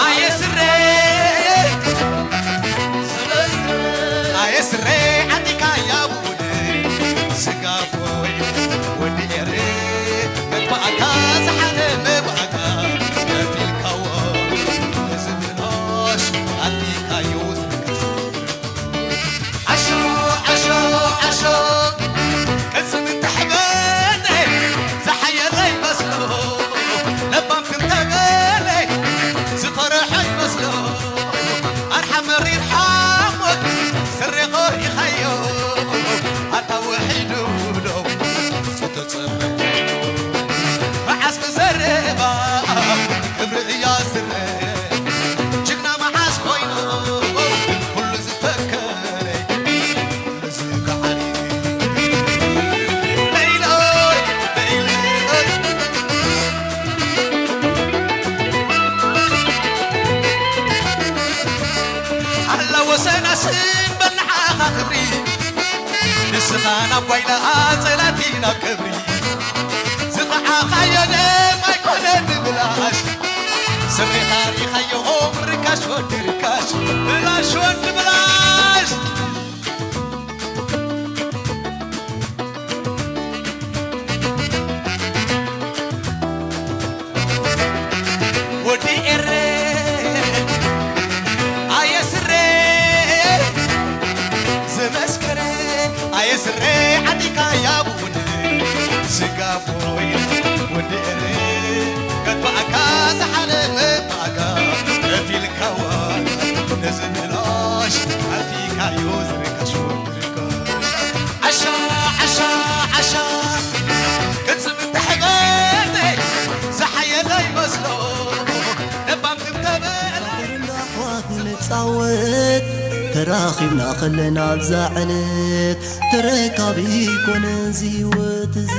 ኣየ ስረ፣ ኣየ ስረ ዓዲካ ያቡን ስጋ ቦይ ወዲ ኤረ፣ መግባእካ ዝሓለመ ባእካ ከፊልካዎ ንዝብሎሽ ኣልፊካዮ ዝርከስ። ዓሾ፣ ዓሾ፣ ዓሾ፣ ቅጽም እንተሕበለ ዝሓየለ ይመስሎ፣ ለባም ክንተበለ ዝፈረሐ ይመስሎ። ኣርሓ መሪር ሓሞት ስሬ ቆሪኻዮ፣ ኣታ ውሒዱ ዶ ዝተጸመ መዓስ ብዘረባ ክብሪ እያ ስረ። ጅግና መዓስ ኮይኑ ኩሉ ዝፈከረ ኩሉ ዝከዓኒ። ለይሎይ፣ ለይሎይ። ኣላ ወሰናስን በል ንዓኻ ክብሪ፣ ንስኻ ናብ ጓይላ ጸላቲ ናብ ቀብሪ። ዝኸዓኻዮ ደም ኣይኮነን ብብላሽ፣ ስሬኻ ሪኻዮ ኦም ርካሽ ወዲ ርካሽ፣ ብላሽ ወዲ ብላሽ። ወዲ ኤረ ኣየ ስረ ዝመስከረ ኣየ ስረ ዓዲካ ያቡን ስጋ ቦይ ወዲ ኤረ ከጥፋእካ ዝሓለመ ባጋ ከፊልካዋ ነዚ ብላሽ ኣቲካዮ ዝርከሽ ወዲ ርካሽ ዓሻ ዓሻ ዓሻ ቅጽም እንተሕበለ ዝሓየለ ይመስሎ ለባም ትምተበለ ኣሕዋት ንጻወት ተራኺብና ከለና ኣብዛ ዕለት ተረካቢ ኮነ እዚ ህይወት እዚ